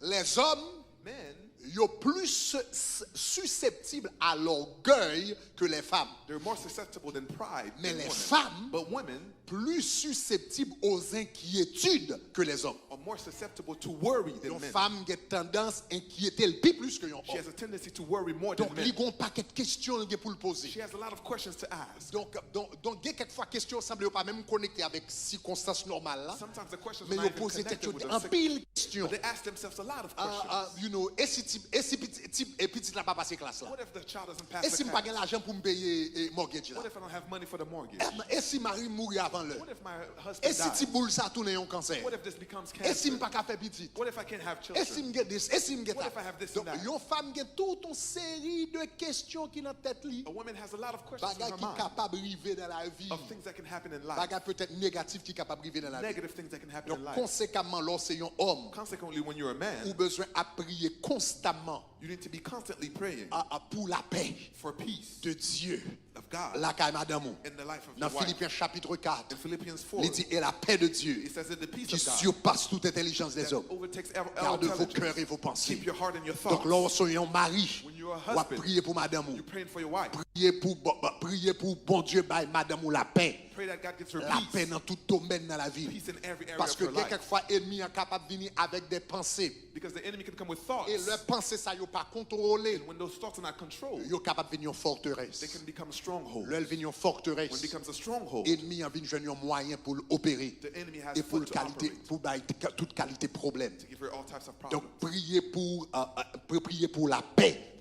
lèzòm Men, yo plis s- siseptib a lògèy ke lèfanm. They're more susceptible than pride. Men Than women. Lèfanm But women plis siseptib aux inquiétudes que les hommes. Are more susceptible to worry than Yon men. Fanm gen tandans enkyete l pi plis ke yon She òm. Has a tendency to worry more than Donk, li men. Gon pakèt kesyon l gen pou l poze. She has a lot of questions to ask. Donk, donk, donk gen kèk fwa kesyon sanble yo pa menm konekte avèk sikonstans nòmal la, Sometimes the questions men are yo not even poze tèt connected yo with the anpil sick. But kesyon. They ask themselves a lot of Ah, ah, questions. You know, e si ti, e si piti, ti, e pitit la pa pase klas la? What if the child doesn't pass E si the m pa gen test? Lajan pou m peye e, mortgage la? What if I don't have money for the mortgage? Em, E si mari m mouri avan lè? What if my E husband si ti dies? Boul sa tounen yon kansè? What if this becomes E si m cancer? pa ka fè pitit? What if I can't have E si children? M gen dis? E si m gen What sa? If I have this Donk, and that? Yon fanm gen tout yon seri de kesyon ki nan tèt li. A woman has a lot of questions in Bagay her ki mind kapab rive nan lavi. Of things that can happen in life. Bagay petèt negatif ki kapab rive nan lavi. Negative things that can happen Donk, in life. Konsekamman, lè w se yon òm, Consequently, when you're a man, ou bezwen ap priye konstamman you need to be constantly praying a, a, pou lapè for peace de Dye of God lakay madanm ou. In the life of Nan your wife. Filipen chapit kat, In Philippians four, li di, e lapè de Dye It says that the peace ki of God sipas tout entèlijans that dèzòm overtakes ev- all garde vos intelligence. Cœurs et vos pensées. Keep your heart and your Donk, thoughts. Lè w se yon mari, When you're a w ap husband, Priye pou madanm ou. You're praying for your wife. Priye pou, bon, bon, priye pou Bondye bay madanm ou lapè. Pray that God gives her Lapè peace. Nan tout domèn nan lavi. Peace in every area of Paske her gen life. Kèk fwa, ènmi an kapab vini avèk de panse. Because the enemy can come with thoughts. E lè panse sa yo pa kontwole, And when those thoughts are not controlled, yo kapab vin yon they fòterès. Can become strongholds. Lè l vin yon When it fòterès, becomes a stronghold, ènmi an vin jwenn yon mwayen pou l opere. The enemy has E pou l foot to kalite, operate. Pou bay t- tout kalite pwoblèm. To give her all types of Donk, problems. Priye pou, uh, uh, pri- priye pou lapè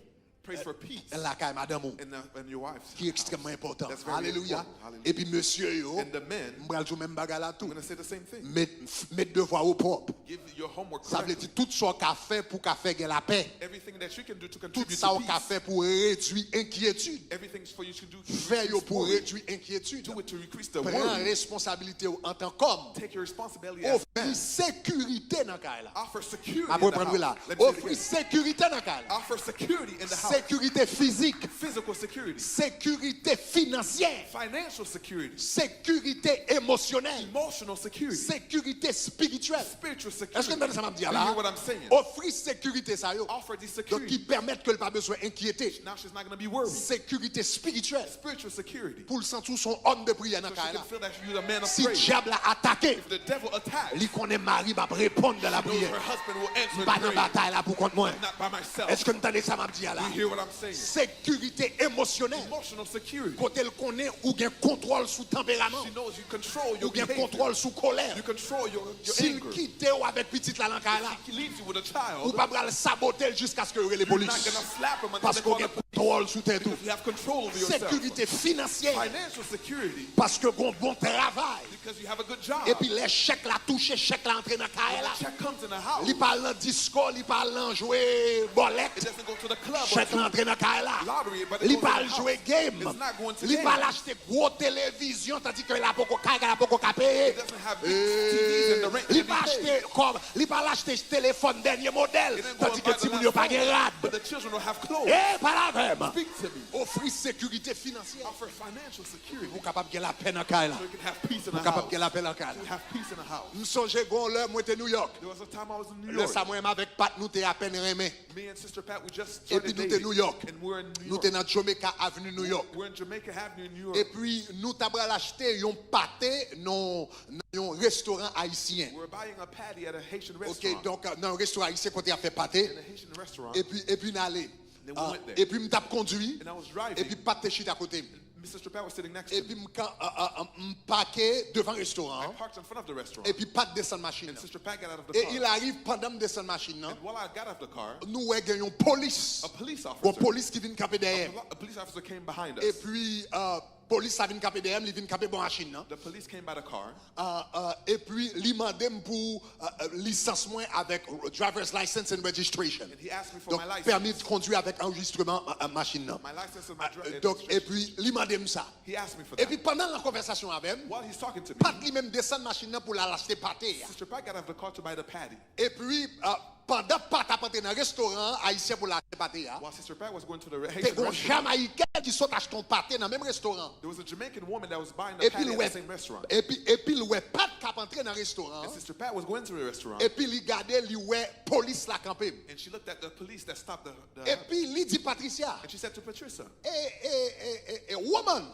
Pray for peace lakay madanm ou, in, the, in your wife's ki ekstrèmman house. Enpòtan. That's very Alelouya. Important. Hallelujah. Epi mesye yo, And the men, m pral di w menm bagay la tou. I'm gonna say the same thing. Met, met devwa yo pwòp. Give your homework Sa vle correctly. Di tout sa w ka fè pou w ka fè gen lapè. Everything that you can do to Tout contribute sa to w ka peace. Fè pou redwi enkyetid. Everything for you to do to Fè yo reduce pou worry. Redwi enkyetid. Do it to decrease the Pran worry. Responsablite w antan kòm. Take your responsibility Ofri as men. Sekirite nan kay la. Offer security Map in the reprann wi la. House. Let me say it Ofri again. Sekirite nan kay la. Offer security in the house. Sekirite fizik. Physical security. Sekirite finansyè. Financial security. Sekirite emosyonèl. Emotional security. Sekirite espirityèl. Spiritual security. Èske w tande sa m ap di a You la? Hear what I'm saying? Ofri sekirite sa yo. Offer these Donk, ki securities. Pèmèt ke l pa bezwen enkyete. Now she's not going to be worried. Sekirite espirityèl. Spiritual security. Pou l santi w se yon òm de priyè nan So she kay can la. Feel that you're the man of Si prayer. Dyab la atake, If the devil attacks, li konnen mari m ap reponn nan she knows lapriyè. Her husband will answer M pa in nan prayer. Batay la pou kont mwen. Not by myself. Èske n tande sa m ap di a la? You hear what I'm saying? Sekirite emosyonèl. Emotional security. Kote l konnen ou gen kontwòl sou tanperaman. She knows you control your Ou gen behavior. Kontwòl sou kolè. You control your, your Si l anger. Kite w avèk pitit la nan kay la, She leaves you with a ou child. Pa pral sabote l jiskaske yo rele polis. You're not gonna slap him until they Paske w call gen the Kontwòl sou tèt ou. Because you have control over yourself. Sekirite finansyèl. Financial security. Paske w gen yon bon travay. Because you have a good job. Epi lè chèk la touche, chèk la antre nan kay When la. The check comes in the house. Li pa al nan disko, li pa al nan jwe bòlèt. It doesn't go to the club or Chèk la antre nan kay la. Lottery, but it Li goes pa in al the house. Jwe game. It's not going to Li game. Pa al achte gwo televizyon, tandike la poko kay la poko ka peye. It doesn't have big T Vs and the rent Li can be pa paid. Achte kòb, li pa al achte telefòn dènye modèl, It didn't go and tandike buy the timoun yo last pa gen phone, rad. But the children don't have clothes. E pale avè m. Speak to me. Ofri sekirite finansyèl. Offer financial security. Ou kapab gen lapè nan kay la. So you can have peace in Ou the kapab house. Gen lapè nan kay To la. Have peace in the house. M sonje gen yon lè mwen te New York. There was a time I was in New Lè York. Sa mwen menm avèk Pat nou te apèn renmen. Me and Sister Pat, we just Epi started nou te dating. New York. And we're in New Nou te York. Nan Jamaica Avenue, New York. We're in Jamaica Avenue, New York. Epi nou ta pral achte yon pate nan nan yon restoran ayisyen. We're buying a patty at a Haitian Ok, restaurant. Donk, nan yon restoran ayisyen kote y ap fè pate. In a Haitian restaurant. Epi, epi n ale. Then we Ah, went there. Epi m t ap kondui. And I was driving. Epi Pat te chita kote m. Mister Pat was sitting next to me. Epi m ka, ah, ah, ah, m pake devan restoran I an. Parked in front of the restaurant. Epi Pat desann machin And nan. Sister Pat got out of the E car. Il arrive, pandan m desann machin nan, And while I got out of the car, nou wè gen yon polis. A police officer. Yon polis ki vin kanpe A dèyè. poli- a police officer came behind us. Epi, ah, Polis la vin kanpe dèyè m, li vin kanpe bò machin nan. The police came by the car. Ah, ah, epi li mande m pou ah, ah, lisans mwen avèk driver's license and registration. And he asked me for Donk, my license. Pèmi de kondwi avèk anrejistreman ah, ah, machin nan. My license and my Ah, dri- Donk, registration. Epi li mande m sa. He asked me for that. Epi pandan l an konvèsasyon avè m, While he's talking to me, pa t li menm desann machin nan pou l al achte pate a. Sister Pat got out of the car to buy the patty. Epi, ah, pandan Pat ap antre nan restoran an, Ayisyen pou l achte pate a, While Sister Pat was going to the re- te Haitian gon restaurant, Jamayiken ki sot achte yon pate nan menm restoran. There was a Jamaican woman that was buying the Epi patty l at wè, the same restaurant. epi, epi l wè Pat k ap antre nan restoran And an. Sister Pat was going to the restaurant, Epi li gade, li wè polis la kanpe m. And she looked at the police that stopped the. the Epi li di Patricia, and she said to Patricia, e, e, e, e, e, woman,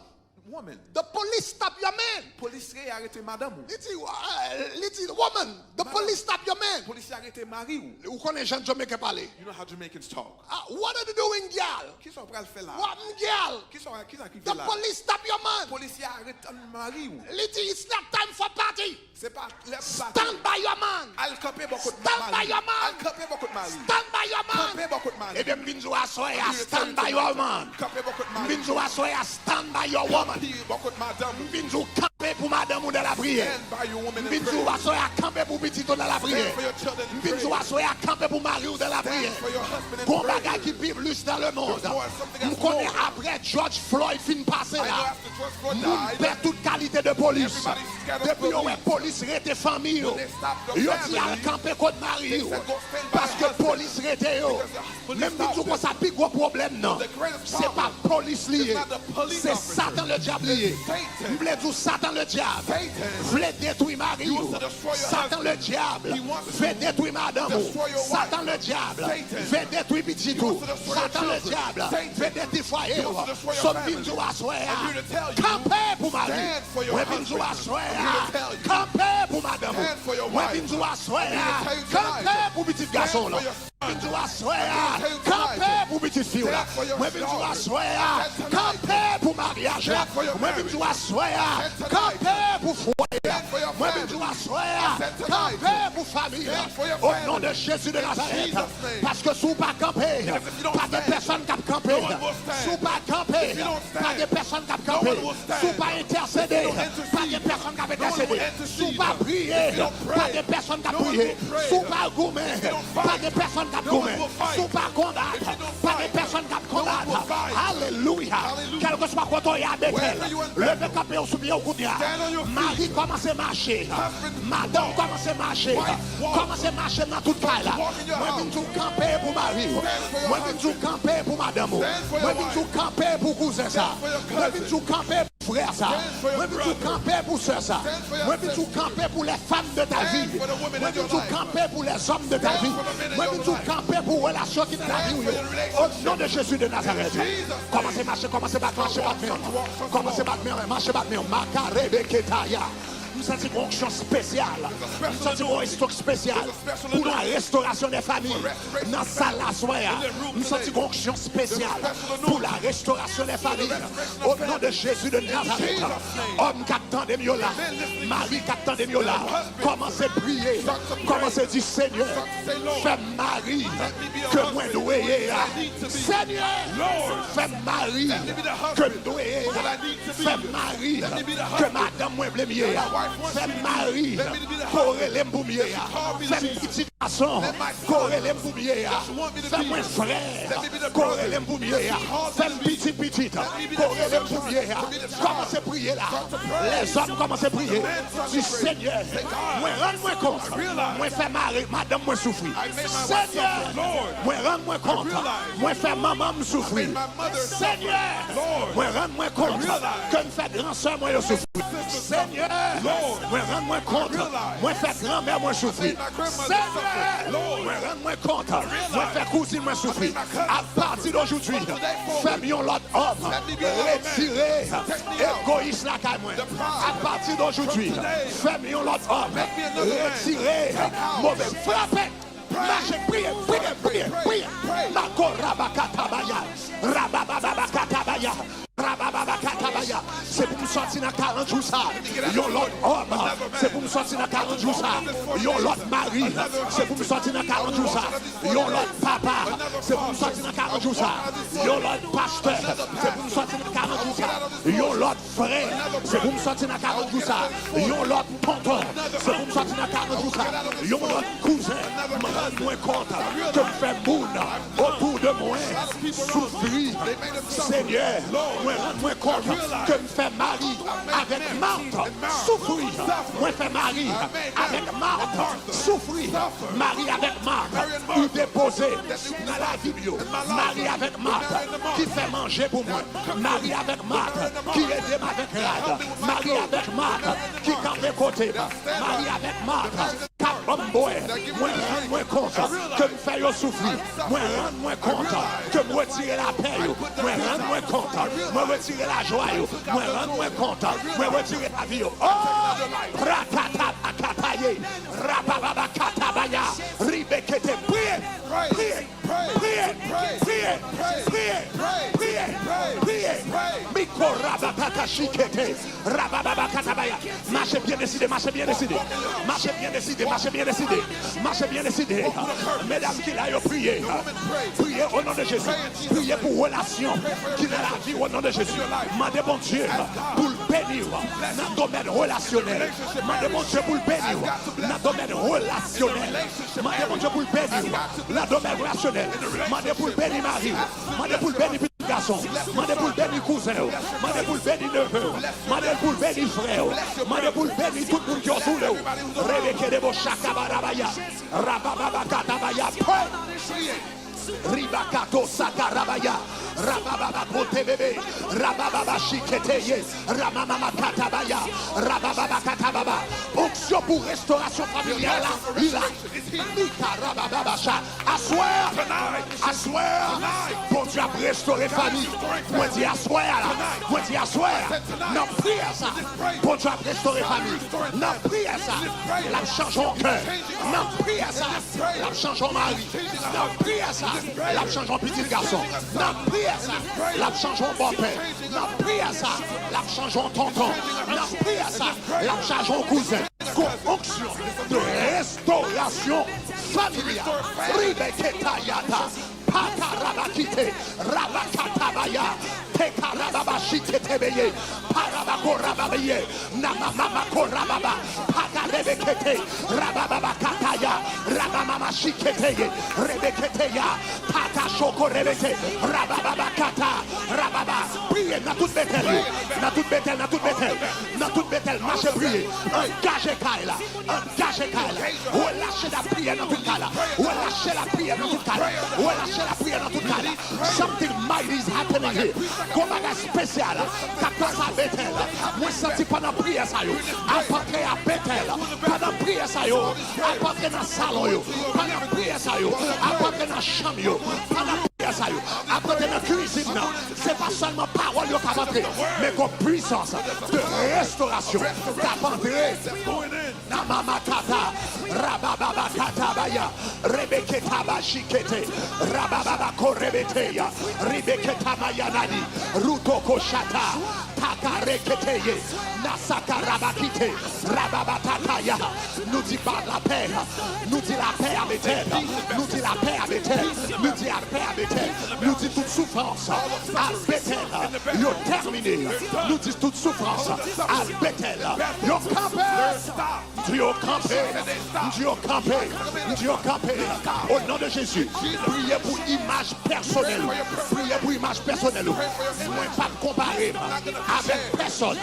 Woman, the police stop your man. Polisye arete madanm ou. Li di, ah, li di, woman, the police stop your man. Polisye arete mari ou. Ou konnen jan Jamaican pale. You know how Jamaicans talk. Ah, what are you doing, gyal? Kisa w pral fè la? What, gyal? Kisa w kisa ki The fè la? Police stop your man. Polisye arete mari ou. Li di, it's not time for party. Se pa lè pou pati. Stand by your man. Al kanpe bò kot Stand by mari. Your man. Al kanpe bò kot mari. Stand by your man. Kanpe bò kot mari. Ebyen, m vin di w aswè a, stand by your man. Kanpe bò kot M mari. vin di w aswè a, stand by your woman. Kanpe bò kot madanm. M vin di w kanpe pou madanm ou de la priyè. Stand by your woman M in vin di w prayer. Aswè a, kanpe pou pitit ou de la priyè. Stand for your children in M vin di w prayer. Aswè a, kanpe pou mari ou de la priyè. Stand for your husband in Gon prayer. bagay ki pi plis nan le mond. There's more, something M else konnen more. Apre George Floyd fin pase I know la, after George Floyd moun died, pè tout kalite de polis. Everybody scattered Depi yo wè police. Polis rete fanmi yo, When they stopped the yo di al family, kanpe kot mari they yo. said, "Go stand by Paske your husband." Polis rete yo. Because the police Men m vin di w stopped konsa, pi gwo pwoblèm nan, The greatest se pa problem Polis li is ye, not the police se officer. Satan Ledyab li ye. It's Satan. M vle di w, Satan Ledyab Satan. vle detwi mari He w. wants to destroy your Satan husband. Ledyab He wants to vle detwi madanm ou. destroy your wife. Satan Ledyab Satan. vle detwi pitit He ou. Wants to destroy your Satan children. Ledyab Satan. vle detwi fwaye He wants w. to destroy your So m vin di w family. aswè a, I'm here to tell you, kanpe pou mari. Stand for your Mwen vin di w husband. Aswè I'm here a, to tell you, kanpe pou madanm ou. Stand for your Mwen wife. Vin di w aswè I'm here a, to tell you tonight, kanpe pou pitit gason w stand for lan. your Mwen vin di w aswè a, I'm here to tell you tonight, kanpe pou pitit fi w la. stand for your Mwen vin di w daughter. Aswè a, Stand tonight, kanpe pou maryaj la. stand for your Mwen vin di w marriage. Aswè a, Stand tonight, kanpe pou fwaye a. stand for your Mwen vin di w family. Aswè a, Stand tonight, kanpe pou fanmi a. stand for your O non de family. Jezi de In Nazarèt. Jesus' name. Paske si w pa kanpe, Because if you don't pa gen stand, pèsonn k ap kanpe. no one will stand. Si w pa kanpe, If you don't stand, pa gen pèsonn k ap no kanpe. one will stand. Si w pa entèsede, If you don't intercede, pa gen pèsonn k ap no one entèsede. will intercede. Si w pa priye, If you don't pray, pa gen pèsonn k ap no one priye. will pray. Si w pa goumen, If you don't pa fight, gen pèsonn k ap no one goumen. will fight. Si w pa konbat, If you don't pa gen fight, pèsonn k ap no one konbat. will fight. Alelouya. Hallelujah. Kèlkeswa kote w ye a Betèl, Wherever you are in leve Bethel, kanpe w sou pye w kounye a. stand on your feet. Mari kòmanse mache. Husband, Madanm walk. Kòmanse mache. Wife, walk. Kòmanse mache nan tout kay la. Walk in your Mwen vin house. di w kanpe pou mari w. Stand for your Mwen vin di w husband. Kanpe pou madanm ou. Stand for your Mwen vin di w wife. Kanpe pou kouzen sa. Stand for your Mwen vin di w cousin. Kanpe pou frè sa. Stand for your Mwen vin di w brother. Kanpe pou sè sa. Stand for your Mwen vin di w sister. Kanpe pou lè fanm de ta vi. Stand for the women in Mwen vin your di w life. Kanpe pou lè zòm de ta Stand vi. for the men in Mwen your vin di w life. Kanpe pou relasyon ki nan lavi w yo. Stand for your relationship. O non de Jezi de Nazarèt. In Jesus' name. Kòmanse mache, kòmanse bat, mache bat men w. Walk, walk, walk, Kòmanse walk. bat men w, mache bat men w. Makarebeketaya. M santi gon onksyon espesyal. M santi gon onksyon espesyal pou la restorasyon de fanmi. Nan sal la aswè a, m santi gon onksyon espesyal pou la restorasyon de fanmi. O non de Jezi de Nazarèt, òm k ap tande m yo la, mari k ap tande m yo la, kòmanse priye, kòmanse di, Senyè, fè m mari ke mwen dwe ye a. Senyè, fè m mari ke m dwe ye a. Fè m mari ke madanm mwen vle m ye a. Fè m mari ke w rele m pou m ye a. Fè m pitit gason ke w rele m pou m ye a. Fè mwen frè ke w rele m pou m ye a. Fè m pitit pitit ke w rele m pou m ye a. Kòmanse priye la. Lèzòm kòmanse priye. Di, Senyè, mwen rann mwen kont mwen fè mari, madanm mwen soufri. Senyè, mwen rann mwen kont mwen fè manman m soufri. Senyè, mwen rann mwen kont ke m fè gran sè mwen yo soufri. Senyè, mwen rann mwen kont mwen fè granmè mwen soufri. Senyè, mwen rann mwen kont mwen fè kouzin mwen soufri. Apati de jodi, fè m yon lòt òm. Retire egoyis lakay mwen. Apati de jodi, fè m yon lòt òm. Retire move, frape. Mache, priye, priye, priye, priye. Mako rabakatabaya, rabababakatabaya, rabababakatabaya. Se pou m sòti nan karant jou sa, yon lòt òm. Se pou m sòti nan karant jou sa, yon lòt mari. Se pou m sòti nan karant jou sa, yon lòt papa. Se pou m sòti nan karant jou sa, yon lòt pastè. Se pou m sòti nan karant jou sa, yon lòt frè, se pou m sòti nan karant jou sa, yon lòt tonton, se pou m sòti nan karant jou sa, yon lòt kouzen. M rann mwen kont ke m fè moun otou de mwen soufri. Senyè, mwen rann mwen kont ke m fè Mari avèk Mat soufri. Mwen fè Mari avèk Mat soufri. Mari avèk Mat, ou depoze nan lavi m yo. Mari avèk Mat ki fè manje pou mwen. Mari avèk Mat ki ede m avèk rad. Mari avèk Mat ki kanpe kote m. Mari avèk Mat k ap ban m bwè. Mwen rann mwen kont ke m fè yo soufri. Mwen rann mwen kont ke m retire lapè yo. Mwen rann mwen kont mwen retire lajwa yo. Mwen rann mwen kont mwen retire lavi yo. Oh! Rakata bakataye. Rabababakatabaya. Ribekete. Priye. Priye. Priye. Priye. Priye. Priye. Priye. Miko rabakakashikete. Rabababakatabaya. Mache byen deside, mache byen deside. Mache byen deside, mache byen deside. Mache byen deside. Medam ki la yo priye. Priye o non de Jezi. Priye pou relasyon ki nan lavi w o non de Jezi. Mande Bondye pou l beni w nan domèn relasyonèl. Mande Bondye pou l beni w nan domèn relasyonèl. Mande Bondye pou l beni w nan domèn relasyonèl. Mande pou l beni mari w. Mande pou l beni pitit gason w. Mande pou l beni kouzen w. Mande pou l beni neve w. Mande pou l beni frè w. Mande pou l beni tout moun ki otoure w. Rebeke debo shaka barabaya. Rabababakatabaya. Pray. Ribakato sakarabaya. Rabababa kote bebe. Rabababa shiketeye. Ramamama katabaya. Rabababa katababa. Onksyon pou restorasyon familyal la, li la. Nika rabababa sha. Aswè, aswè, Bondye ap restore fanmi. Mwen di aswè a la. Mwen di aswè a. Nan priyè sa, Bondye ap restore fanmi. Nan priyè sa, l ap chanje yon kè. Nan priyè sa, l ap chanje yon mari. Nan priyè sa, l ap chanje yon pitit gason. Nan priyè sa, l ap chanje yon bòpè. Nan priyè sa, l ap chanje yon tonton. Nan priyè sa, l ap chanje yon kouzen. Gon onksyon de restorasyon familyal. Ribeketayata. Pakarabakite. Rabakatabaya. Tekarababashiketebeye. Parabakorababeye. Namamamakorababa. Pakarebekete. Rabababakataya. Rabamamashiketeye. Rebeketeya. Patashokorebeke. Rabababakata. Rababa. Priye nan tout Betèl yo. Nan tout Betèl, nan tout Betèl. Nan tout Betèl, mache priye. Angaje kay la. Angaje kay la. Relache lapriyè nan tout kay la. Relache lapriyè nan tout kay la. Relache lapriyè nan tout kay la. Something mighty is happening here. Gon bagay espesyal k ap pase a Betèl. Mwen santi pandan priyè sa yo, ap antre a Betèl. Pandan priyè sa yo, ap antre nan salon yo. Pandan priyè sa yo, ap antre nan chanm yo. Pandan priyè sa yo, ap antre nan kwizin nan. Se pa sèlman pawòl yo k ap antre, men gon pwisans de restorasyon k ap antre. Namamakata, rabababakatabaya, rebeketabashikete, rabababako rebeteya, ribeketamayanani, rutokoshata, takareketeye, nasakarabakite, rababatataya. Nou di ba lapè, nou di lapè a Betèl, nou di lapè a Betèl, nou di lapè a Betèl, nou di tout soufrans al Betèl, yo tèmine, nou di tout soufrans al Betèl, yo kanpe. M di yo kanpe, m di yo kanpe, m di yo kanpe. O non de Jezi, priye pou imaj pèsonèl ou. Priye pou imaj pèsonèl ou. Mwen p ap konpare m avèk pèsòn.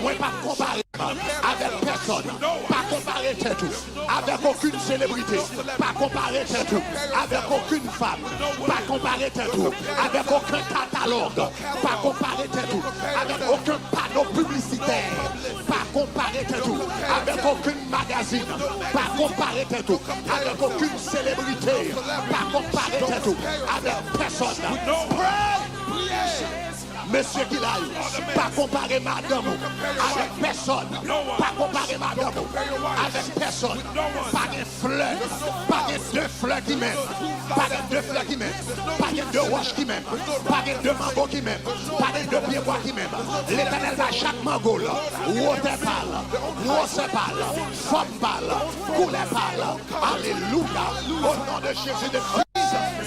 Mwen p ap konpare m avèk pèsòn. Pa konpare tèt ou avèk okenn selebrite. Pa konpare tèt ou avèk okenn fanm. Pa konpare tèt ou avèk okenn katalòg. Pa konpare tèt ou avèk okenn pano piblisitè. Pa konpare tèt ou avèk okenn magazin. Pa konpare tèt ou avèk okenn selebrite. Pa konpare tèt ou avèk pèsòn. Pray! Mesye ki la yo, pa konpare madanm ou avèk pèsòn. Pa konpare madanm ou avèk pèsòn. Pa gen flè, pa gen de flè ki menm. Pa gen de flè ki menm. Pa gen de wòch ki menm. Pa gen de mango ki menm. Pa gen de pyebwa ki menm. Letènèl bay chak mango l wotè pa l, gwosè pa l, fòm pa l, koulè pa l. Alelouya. O non de Jezi de Nazarèt.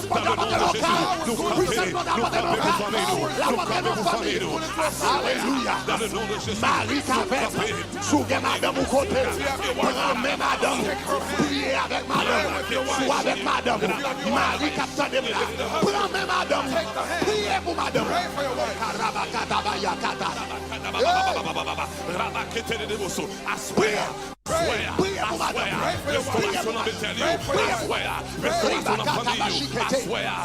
Bondye ap pòte nan pòte nan kay. Pwisans Bondye ap pòte nan kay. L ap pòte nan fanmi. Alelouya. Mari k avèg, si w gen madanm ou kote, pran men madanm ou. Priye avèk madanm ou. Si w avèk madanm ou, mari k ap tande m la, pran men madanm ou. Priye pou madanm ou. Karabakatabayakata. Hey! Aswè a, aswè a, aswè a, restorasyon nan Betèl yo. Aswè a, restorasyon nan fanmi yo. Aswè a,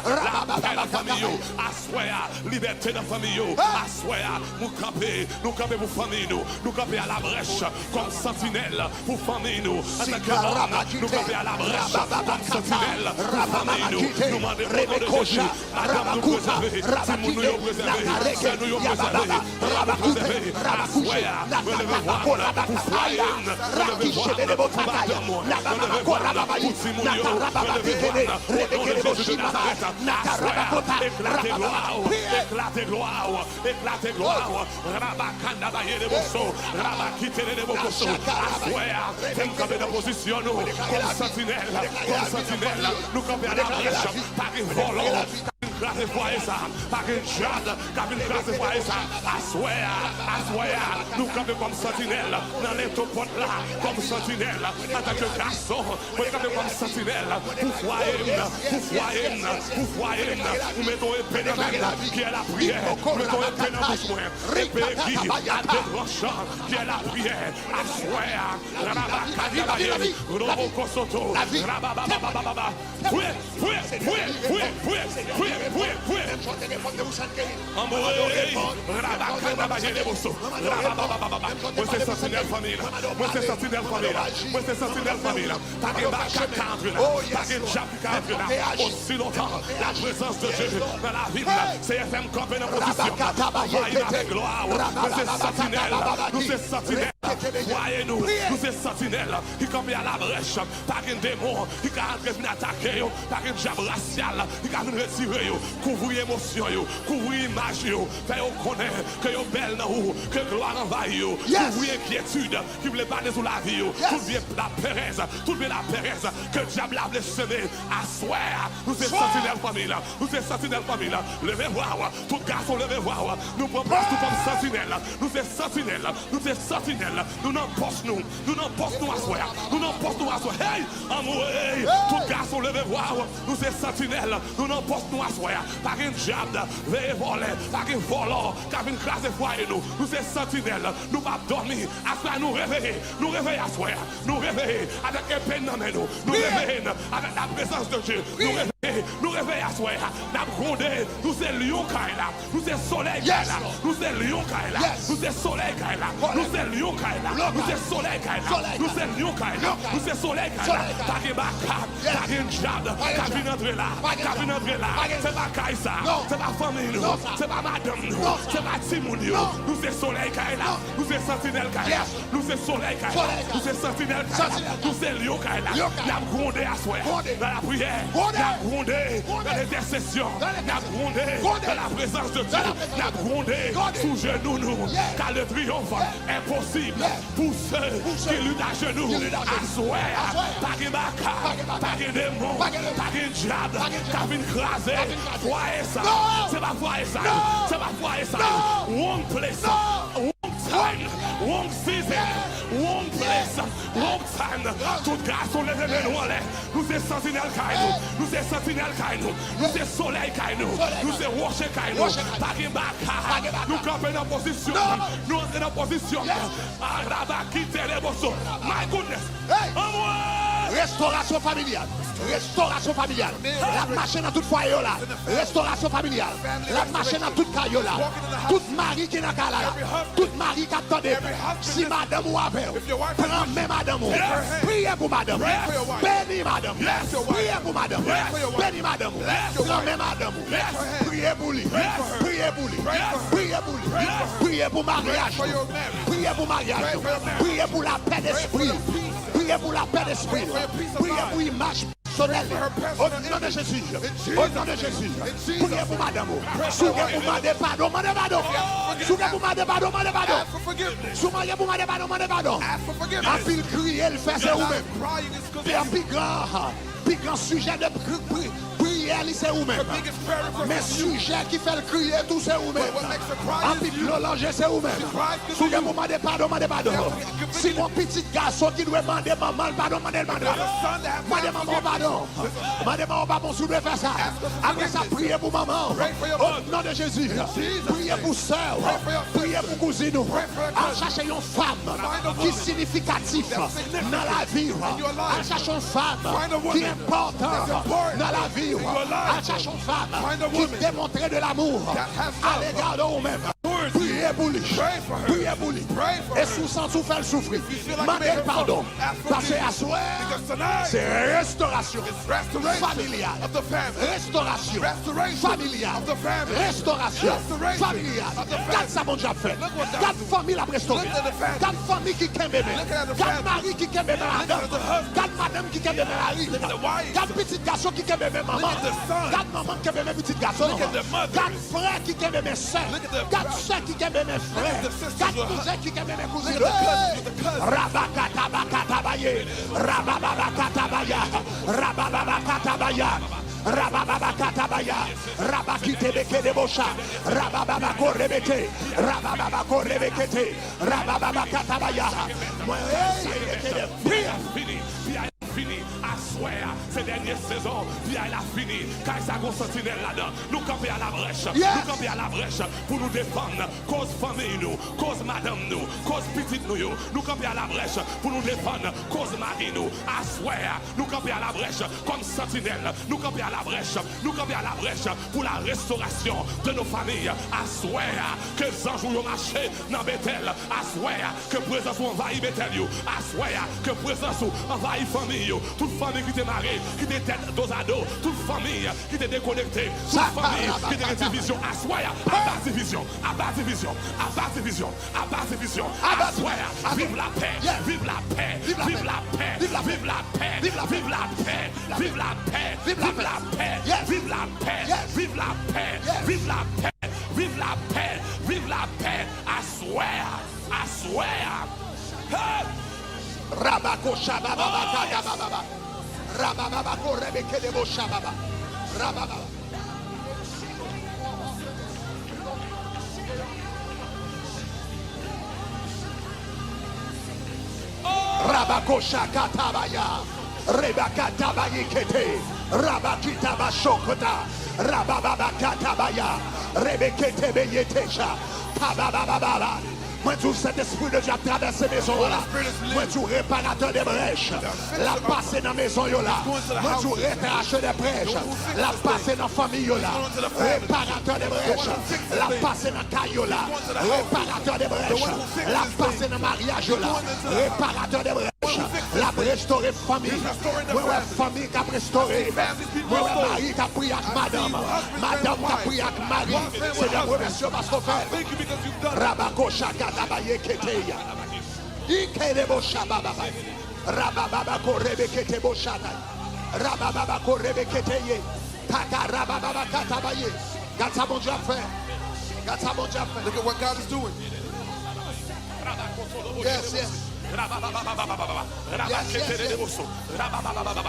lapè nan fanmi yo. Aswè a, libète nan fanmi yo. Aswè a, nou kanpe, nou kanpe pou fanmi nou. Nou kanpe alabrèch kòm santinèl pou fanmi nou. Antanke nonm, nou kanpe alabrèch kòm santinèl pou fanmi nou. Nou mande o non de Jezi, madanm nou prezève, timoun nou yo prezève, sè nou yo prezève, frè nou prezève. Aswè a, mwen leve vwa m pou fwaye m, mwen leve vwa m pou madanm mwen, mwen leve vwa m pou timoun yo, mwen leve vwa m o non de Jezi de Nazarèt. Aswè a, eklate glwa w, eklate glwa w, eklate glwa w. Rabakanda baye de boso, rabakite de bokoso. Aswè a, fè m kanpe nan pozisyon nou kòm santinèl, kòm santinèl. Nou kanpe alabrèch, pa gen vòlò k ap vin kraze fwaye sa, pa gen djab k ap vin kraze fwaye sa. Aswè a, aswè a, nou kanpe kòm santinèl nan lento pòt la, kòm santinèl antanke gason. Mwen kanpe kòm santinèl pou fwaye m, pou fwaye m, pou fwaye m. Ou mete yon epe nan men m, ki è lapriyè. Ou mete yon epe nan bouch mwen, epe egi a de tranchan, ki è lapriyè. Aswè a, rabakadibaye, robokosoto, rabababababa. Fwe, fwe, fwe. Anmwey, rabakadabaye deboso, rabababababa. Mwen se santinèl fanmi la. Mwen se santinèl fanmi la. Mwen se santinèl fanmi la. Pa gen makak ka antre la. Pa gen djab ki ka antre la. Osi lontan laprezans de Dye nan lavi m, Seyè, fè m kanpe nan pozisyon. Anvayi m avèk glwa w. Mwen se santinèl. Nou se santinèl fwaye nou. Nou se santinèl ki kanpe alabrèch. Pa gen demon ki ka antre vin atake yo. Pa gen djab rasyal ki ka vin retire yo. Kouvri emosyon yo. Kouvri imaj yo. Fè yo konnen ke yo bèl nan ou. Ke glwa anvayi yo. Kouvri enkyetid ki vle bane sou lavi yo. Tout vye laperèz, tout vye laperèz ke dyab la vle seme. Aswè a, nou se santinèl fanmi la. Nou se santinèl fanmi la. Leve vwa w. Tout gason, leve vwa w. Nou pran plas nou kòm santinèl. Nou se santinèl. Nou se santinèl. Nou nan pòs nou. Nou nan pòs nou. aswè a. Nou nan pòs nou aswè. Hey! Anmwey! Tout gason leve vwa w. Nou se santinèl. Nou nan pòs nou aswè a. Pa gen djab veye vòlè. Pa gen vòlò k ap vin kraze fwaye nou. Nou se santinèl. Nou p ap dòmi. Aswè a, nou reveye. Nou reveye aswè a. Nou reveye avèk epe n nan men nou. Nou reveye n avèk la prezans de Dye. Nou reveye, nou reveye aswè a. N ap gwonde. Nou se lyon kay la. Nou se solèy kay la. Nou se lyon kay la. Nou se solèy kay la. Nou se lyon kay la. Nou se solèy kay la. Nou se lyon kay la. Nou se solèy kay la. Pa gen baka, pa gen djab k ap vin antre la. K ap vin antre la. Se pa kay sa. Se pa fanmi nou. Se pa madanm nou. Se pa timoun yo. Nou se solèy kay la. Nou se santinèl kay la. Nou se solèy kay la. Nou se santinèl kay la. Nou se lyon kay la. N ap gwonde aswè a. Nan lapriyè. N ap gwonde. Nan lentèsesyon. N ap gwonde. Nan la prezans de Dye. N ap gwonde sou jenou nou. Car le triomphe est possible pour ceux qui luttent à genoux. Aswè a, pa gen baka, pa gen demon, pa gen djab k ap vin kraze fwaye sa. Se pa fwaye sa. Se pa fwaye sa. Wrong place. Wrong time, wrong season, wrong place, wrong time. Tout gason leve men nou anlè. Nou se santinèl kay nou. Nou se santinèl kay nou. Nou se solèy kay nou. Nou se wòche kay nou. Pa gen baka. Nou kanpe nan pozisyon. Nou antre nan pozisyon. Arabakiteleboso. My goodness. Anmwey! Restorasyon familyal. Restorasyon familyal. L ap mache nan tout fwaye yo la. Restorasyon familyal. L ap mache nan tout kay yo la. Tout mari ki nan kay la la. Tout mari k ap tande m. Si madanm ou avè w, pran men madanm ou. Priye pou madanm ou. Beni madanm ou. Priye pou madanm ou. Beni madanm ou. Pran men madanm ou. Priye pou li. Priye pou li. Priye pou li. Priye pou maryaj nou. Priye pou maryaj nou. Priye pou lapè despri. Priye pou lapè despri. Priye pou imaj pèsonèl. O non de Jezi. O non de Jezi. Priye pou madanm ou. Si w gen pou mande padon, mande padon. Si w gen pou mande padon, mande padon. Si w gen pou mande padon, mande padon. Anpil kriye l fè se ou menm. Pi gran, pi gran sijè de pri, pri, priyè li se ou menm. Men sijè ki fè l kriye tou se ou menm. Anpil dlo lanje se ou menm. Si w gen pou mande padon, mande padon. Si gon pitit gason ki dwe mande manman l padon, mande l padon. Mande manman w padon. Mande manman w padon si w dwe fè sa. Apre sa, priye pou manman w. O non de Jezi. Priye pou sè w. Priye pou kouzin ou. Al chache yon fanm ki siyifikatif nan lavi w. Al chache yon fanm ki enpòtan nan lavi w. Al chache yon fanm ki demontre de l'amour à l'égard de ou menm. Priye pou li. Priye pou li. E si w santi w fè l soufri, mande l padon. Paske aswè a, se restorasyon familyal. Restorasyon familyal. Restorasyon familyal. Gad sa Bondye ap fè. Gad fanmi l ap restore. Gad fanmi ki kenbe men. Gad mari ki kenbe men madanm. Gad madanm ki kenbe men mari. Gad pitit gason ki kenbe men manman. Gad manman ki kenbe men pitit gason. Gad frè ki kenbe men sè. Gad sè ki kenbe men frè. Gad kouzen ki kenbe men kouzin. Rabakatabaye. Rabababakatabaya. Rabababakatabaya. Rabababakatabaya. Rabakitebekedebosha. Rabababakorebete. Rabababakorebekete. Rabababakatabaya. Mwen, hey, hey, hey, hey, hey. Fini. Fini. Aswè a, se dènye sezon. Piyay la fini. Kay sa gon santinèl ladan. Nou kanpe alabrèch. Nou kanpe alabrèch pou nou defann koz fanmi nou, koz madanm nou, koz pitit nou yo. Nou kanpe alabrèch pou nou defann koz mari nou. Aswè a, nou kanpe alabrèch kòm santinèl. Nou kanpe alabrèch. Nou kanpe alabrèch pour la restauration de nos familles. Aswè a, ke zanj ou yo mache nan Betèl. Aswè a, ke prezans ou anvayi Betèl yo. Aswè a, ke prezans ou anvayi fanmi yo. Tout fanmi ki te mare, ki te tèt dozado. Tout fanmi ki te dekonekte. Tout fanmi ki te gen divizyon. Aswè a, aba divizyon, aba divizyon, aba divizyon, aba divizyon. Aswè a, viv lapè, viv lapè, viv lapè, viv lapè, viv lapè, viv lapè, viv lapè, viv lapè, viv lapè, viv lapè, viv lapè, viv lapè, viv lapè. Aswè a, aswè a. Hey! Rabako shababa bakata bababa. Rababa bako rebeke debo shababa. Rababa. Rababa. Koshakatabaya, rebakatabayekete, rabakitabasokoda, rabababakatabaya, rebeketebeyeteja, kababababa. Mwen di w, Sentespri de Dye ap travèse mezon an la. Mwen di w, reparatè de brèch, l ap pase nan mezon yo la. Mwen di w, retrache de brèch, l ap pase nan fanmi yo la. Reparatè de brèch, l ap pase nan kay yo la. Reparatè de brèch, l ap pase nan maryaj yo la. Reparatè de brèch, l ap restore fanmi. Mwen wè fanmi k ap restore. Mwen wè mari k ap priye ak madanm. Madanm k ap priye ak mari. Senyè, mwen remèsye w paske w fè l. Rabako shakatabaye keteya. Ikelebo shabababa. Rabababa korebeketebo shatai. Rabababa korebeketeye. Taka rabababa katabaye. Gad sa Bondye ap fè. Gad sa Bondye ap fè. Look at what God is doing. Yes, yes. Yes, yes, yes.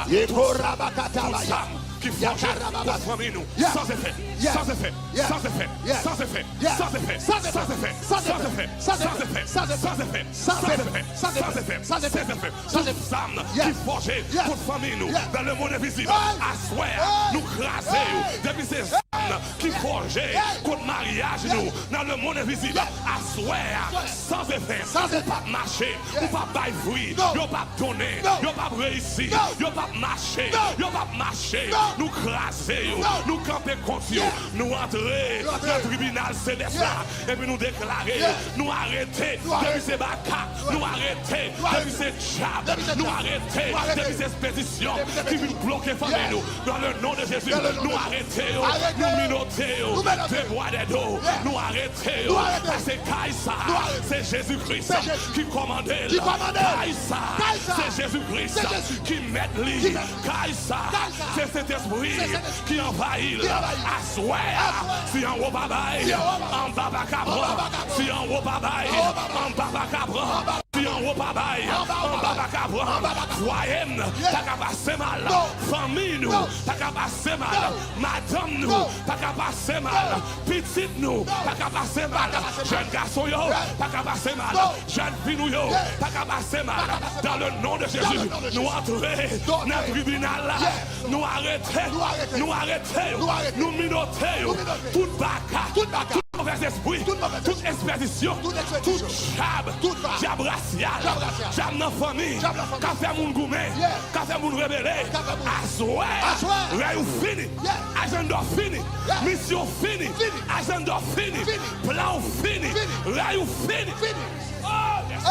Yeko rabakatabaye. Tout zam ki fòje kont fanmi nou, san efè, san efè, san efè, san efè, san efè, san efè, san efè, san efè, san efè, san efè, san efè, san efè, san efè, san efè, san efè. Tout zam ki fòje kont fanmi nou dans le monde invisible, aswè a, nou kraze yo. Depi se zam ki fòje kont maryaj nou dans le monde invisible, aswè a, san efè, ou p ap mache, ou p ap bay fwi, yo p ap donnen, yo p ap reyisi, yo p ap mache, yo p ap mache. Nou kraze yo, nou kanpe kont yo, nou antre nan tribinal selès la, epi nou deklare, nou arete depi se baka, nou arete depi se djab, nou arete depi se espedisyon ki vin bloke fanmi nou. Dans le nom de Jésus, nou arete yo, nou minote yo, de bwa de do, nou arete yo, paske kay sa, se Jezi Kris ki kòmande l. Kay sa, se Jezi Kris ki mèt li. Kay sa, se Sentespri ki anvayi l. Aswè a, si anwo pa bay, anba pa ka pran. Si anwo pa bay, anba pa ka pran. Si anwo pa bay, anba pa ka pran. Fwaye m pa ka pase mal. Fanmi nou pa ka pase mal. Madanm nou pa ka pase mal. Pitit nou pa ka pase mal. Jèn gason yo pa ka pase mal. Jèn fi nou yo pa ka pase mal. Dans le nom de Jésus, nou antre nan tribinal la. Nou arete, nou arete yo, nou minote yo. Tout baka, tout move espri, tout espedisyon, tout djab, djab rasyal, djab nan fanmi, ka fè moun goumen, ka fè moun rebele. Aswè a, rèy ou fini, ajanda w fini, misyon w fini, ajanda w fini, plan w fini, rèy ou fini. Oh, yes.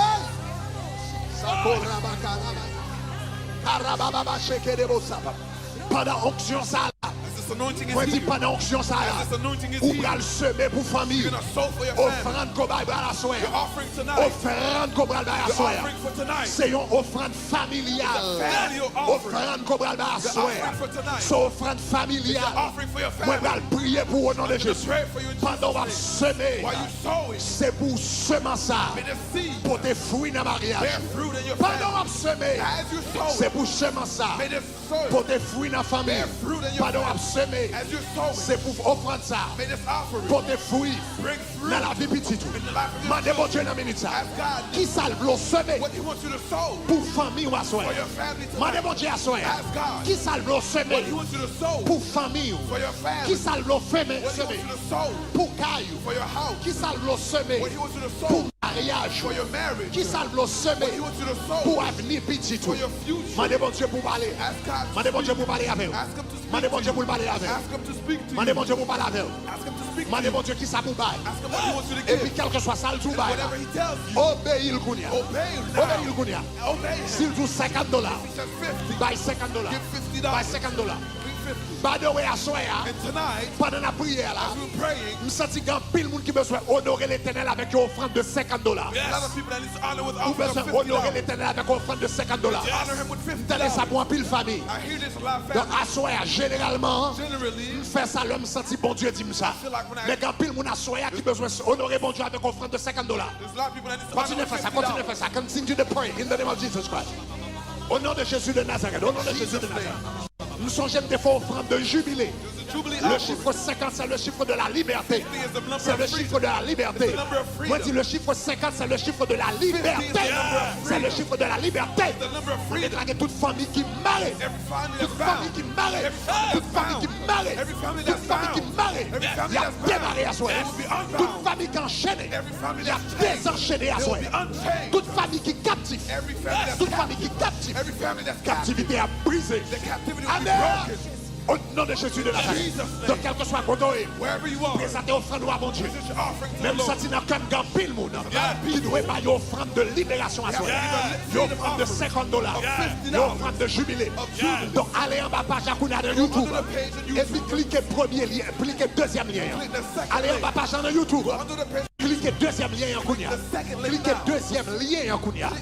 Pandan onksyon sa a la, mwen di pandan onksyon sa a la, ou pral seme pou fanmi. Ofrann ke w bay pral aswè a. Ofrann ke w pral bay aswè a, se yon ofrann familyal. Ofrann ke w pral bay aswè a, se ofrann familyal. Mwen pral priye pou ou o non de Jezi. Pandan w ap seme, se pou semans sa a pote fwi nan maryaj. Pandan w ap seme, se pou semans sa a pote fwi nan fanmi. Pandan w ap seme, se pou ofrann sa a pote fwi nan lavi pitit ou. Mande Bondye nan minit sa a, kisa l vle w seme pou fanmi w aswè a? Mande Bondye aswè a, kisa l vle w seme pou fanmi w? Kisa l vle w seme pou kay ou? Kisa l vle w seme pou maryaj ou? Kisa l vle w seme pou avni pitit ou? Mande Bondye pou w pale. Mande Bondye pou w pale avè w. Mande Bondye pou l pale avè w. Mande Bondye pou l pale avè w. Mande Bondye kisa pou w bay. Epi kèlkeswa sa l di w bay la, obeyi l kounye a. Obeyi l kounye a. Si l di w senkant dola, bay senkant dola. Bay senkant dola. By the way, aswè a, pandan n ap priye a la, m santi gen anpil moun ki bezwen onore Letènèl avèk yon ofrann de senkant dola. Ou bezwen onore Letènèl avèk yon ofrann de senkant dola. M tande sa pou anpil fanmi. Donk, aswè a, jeneralman, m fè sa lè m santi Bondye di m sa. Men gen anpil moun aswè a ki bezwen onore Bondye avèk ofrann de senkant dola. Kontinye fè sa, kontinye fè sa. Continue to pray in the name of Jesus Christ. O non de Jezi de Nazarèt, o non de Jezi de Nazarèt. M sonje m te fè ofrann de jibile. Le chiffre cinquante, c'est le chiffre de la liberté. C'est le chiffre de la liberté. Mwen di, le chiffre cinquante, c'est le chiffre de la liberté. C'est le chiffre de la liberté. Mwen deklare tout fanmi ki mare. Tout fanmi ki mare. Tout fanmi ki mare. Tout fanmi ki mare. Y ap demare aswè. Tout fanmi ki anchene. Y ap dezanchene aswè. Tout fanmi ki kaptif. Tout fanmi ki kaptif. Kaptivite a brize. Amen. Au nom de Jésus de Nazareth. Donk, kèlkeswa kote w ye, prezante ofrann ou a Bondye. Men m santi nan kè m gen anpil moun ki dwe bay yon ofrann de liberasyon aswè. Yon ofrann de senkant dola. Yon ofrann de jibile. Donk, ale anba paj la kounye a nan YouTube. Epi klike premye lyen, klike dezyèm lyen an. Ale anba paj la nan YouTube. Klike dezyèm lyen an kounye a. Klike dezyèm lyen an kounye a.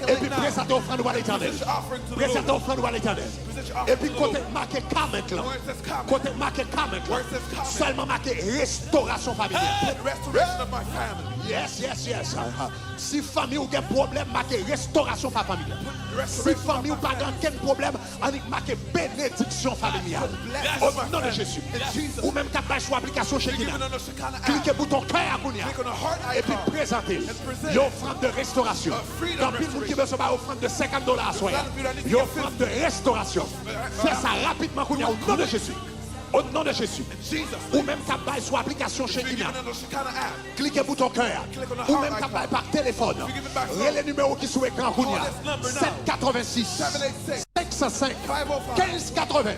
Epi prezante ofrann ou a Letènèl. Prezante ofrann ou a Letènèl. Epi kote k make comment lan. Kote k make comment lan. Sèlman make restorasyon familyal. Yes, yes, yes. Si fanmi w gen pwoblèm, make restorasyon pa fanmi an. Si fanmi w pa gen ankenn pwoblèm, annik make benediksyon familyal. O non de Jezi. Ou menm k ap bay sou aplikasyon Shekinah, klike bouton kè a kounye a. Epi prezante yon ofrann de restorasyon. Gen anpil moun ki bezwen bay ofrann de senkant dola aswè a. Yon ofrann de restorasyon. Fè sa rapidman kounye a, o non de Jezi. O non de Jezi. Ou menm k ap bay sou aplikasyon Shekinah, klike bouton kè a. Ou menm k ap bay pa telefòn, rele nimewo ki sou ekran kounye a. Sèt katrevensis, senk san senk, kenz katreven.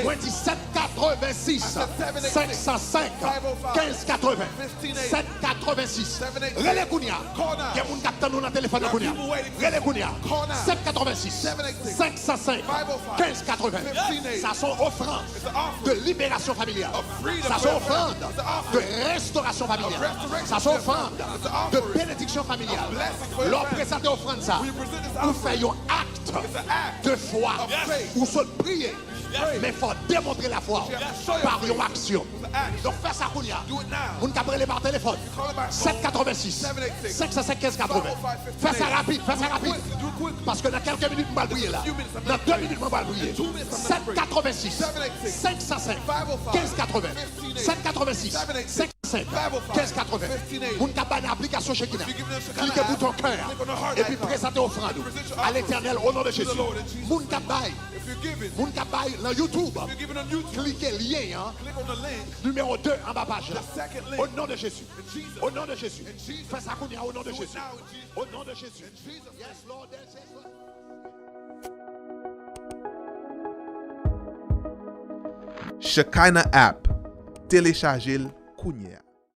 Mwen di sèt katrevensis, senk san senk, kenz katreven. Sèt katrevensis. Rele kounye a. Gen moun k ap tann ou nan telefòn nan kounye a. Rele kounye a. Sèt katrevensis, senk san senk, kenz katreven. Sa se yon ofrann de liberasyon familyal. Sa se yon ofrann de restorasyon familyal. Sa se yon ofrann de benediksyon familyal. Lè w prezante ofrann sa, ou fè yon ak de fwa. Ou sot priye. Men fò w demontre lafwa w pa yon aksyon. Donk fè sa kounye a. Moun k ap rele pa telefòn, sèt katrevensis, senk san senk, kenz katreven. Fè sa rapid, fè sa rapid. Paske nan kèlke minit, m pral priye la. Nan de minit, mwen pral priye. Sèt katrevensis, senk san senk, kenz katreven. Sèt katrevensis, senk san senk, kenz katreven. Moun k ap bay nan aplikasyon Shekinah, klike bouton kè a, epi prezante ofrann ou a Letènèl o non de Jezi. Moun k ap bay, moun k ap bay nan YouTube, klike lyen an, nimewo de anba paj la. O non de Jezi. O non de Jezi. Fè sa kounye a, o non de Jezi. O non de Jezi. Yes, Lord. Yes, yes, Lord. Shekinah app. Telechaje l kounye a.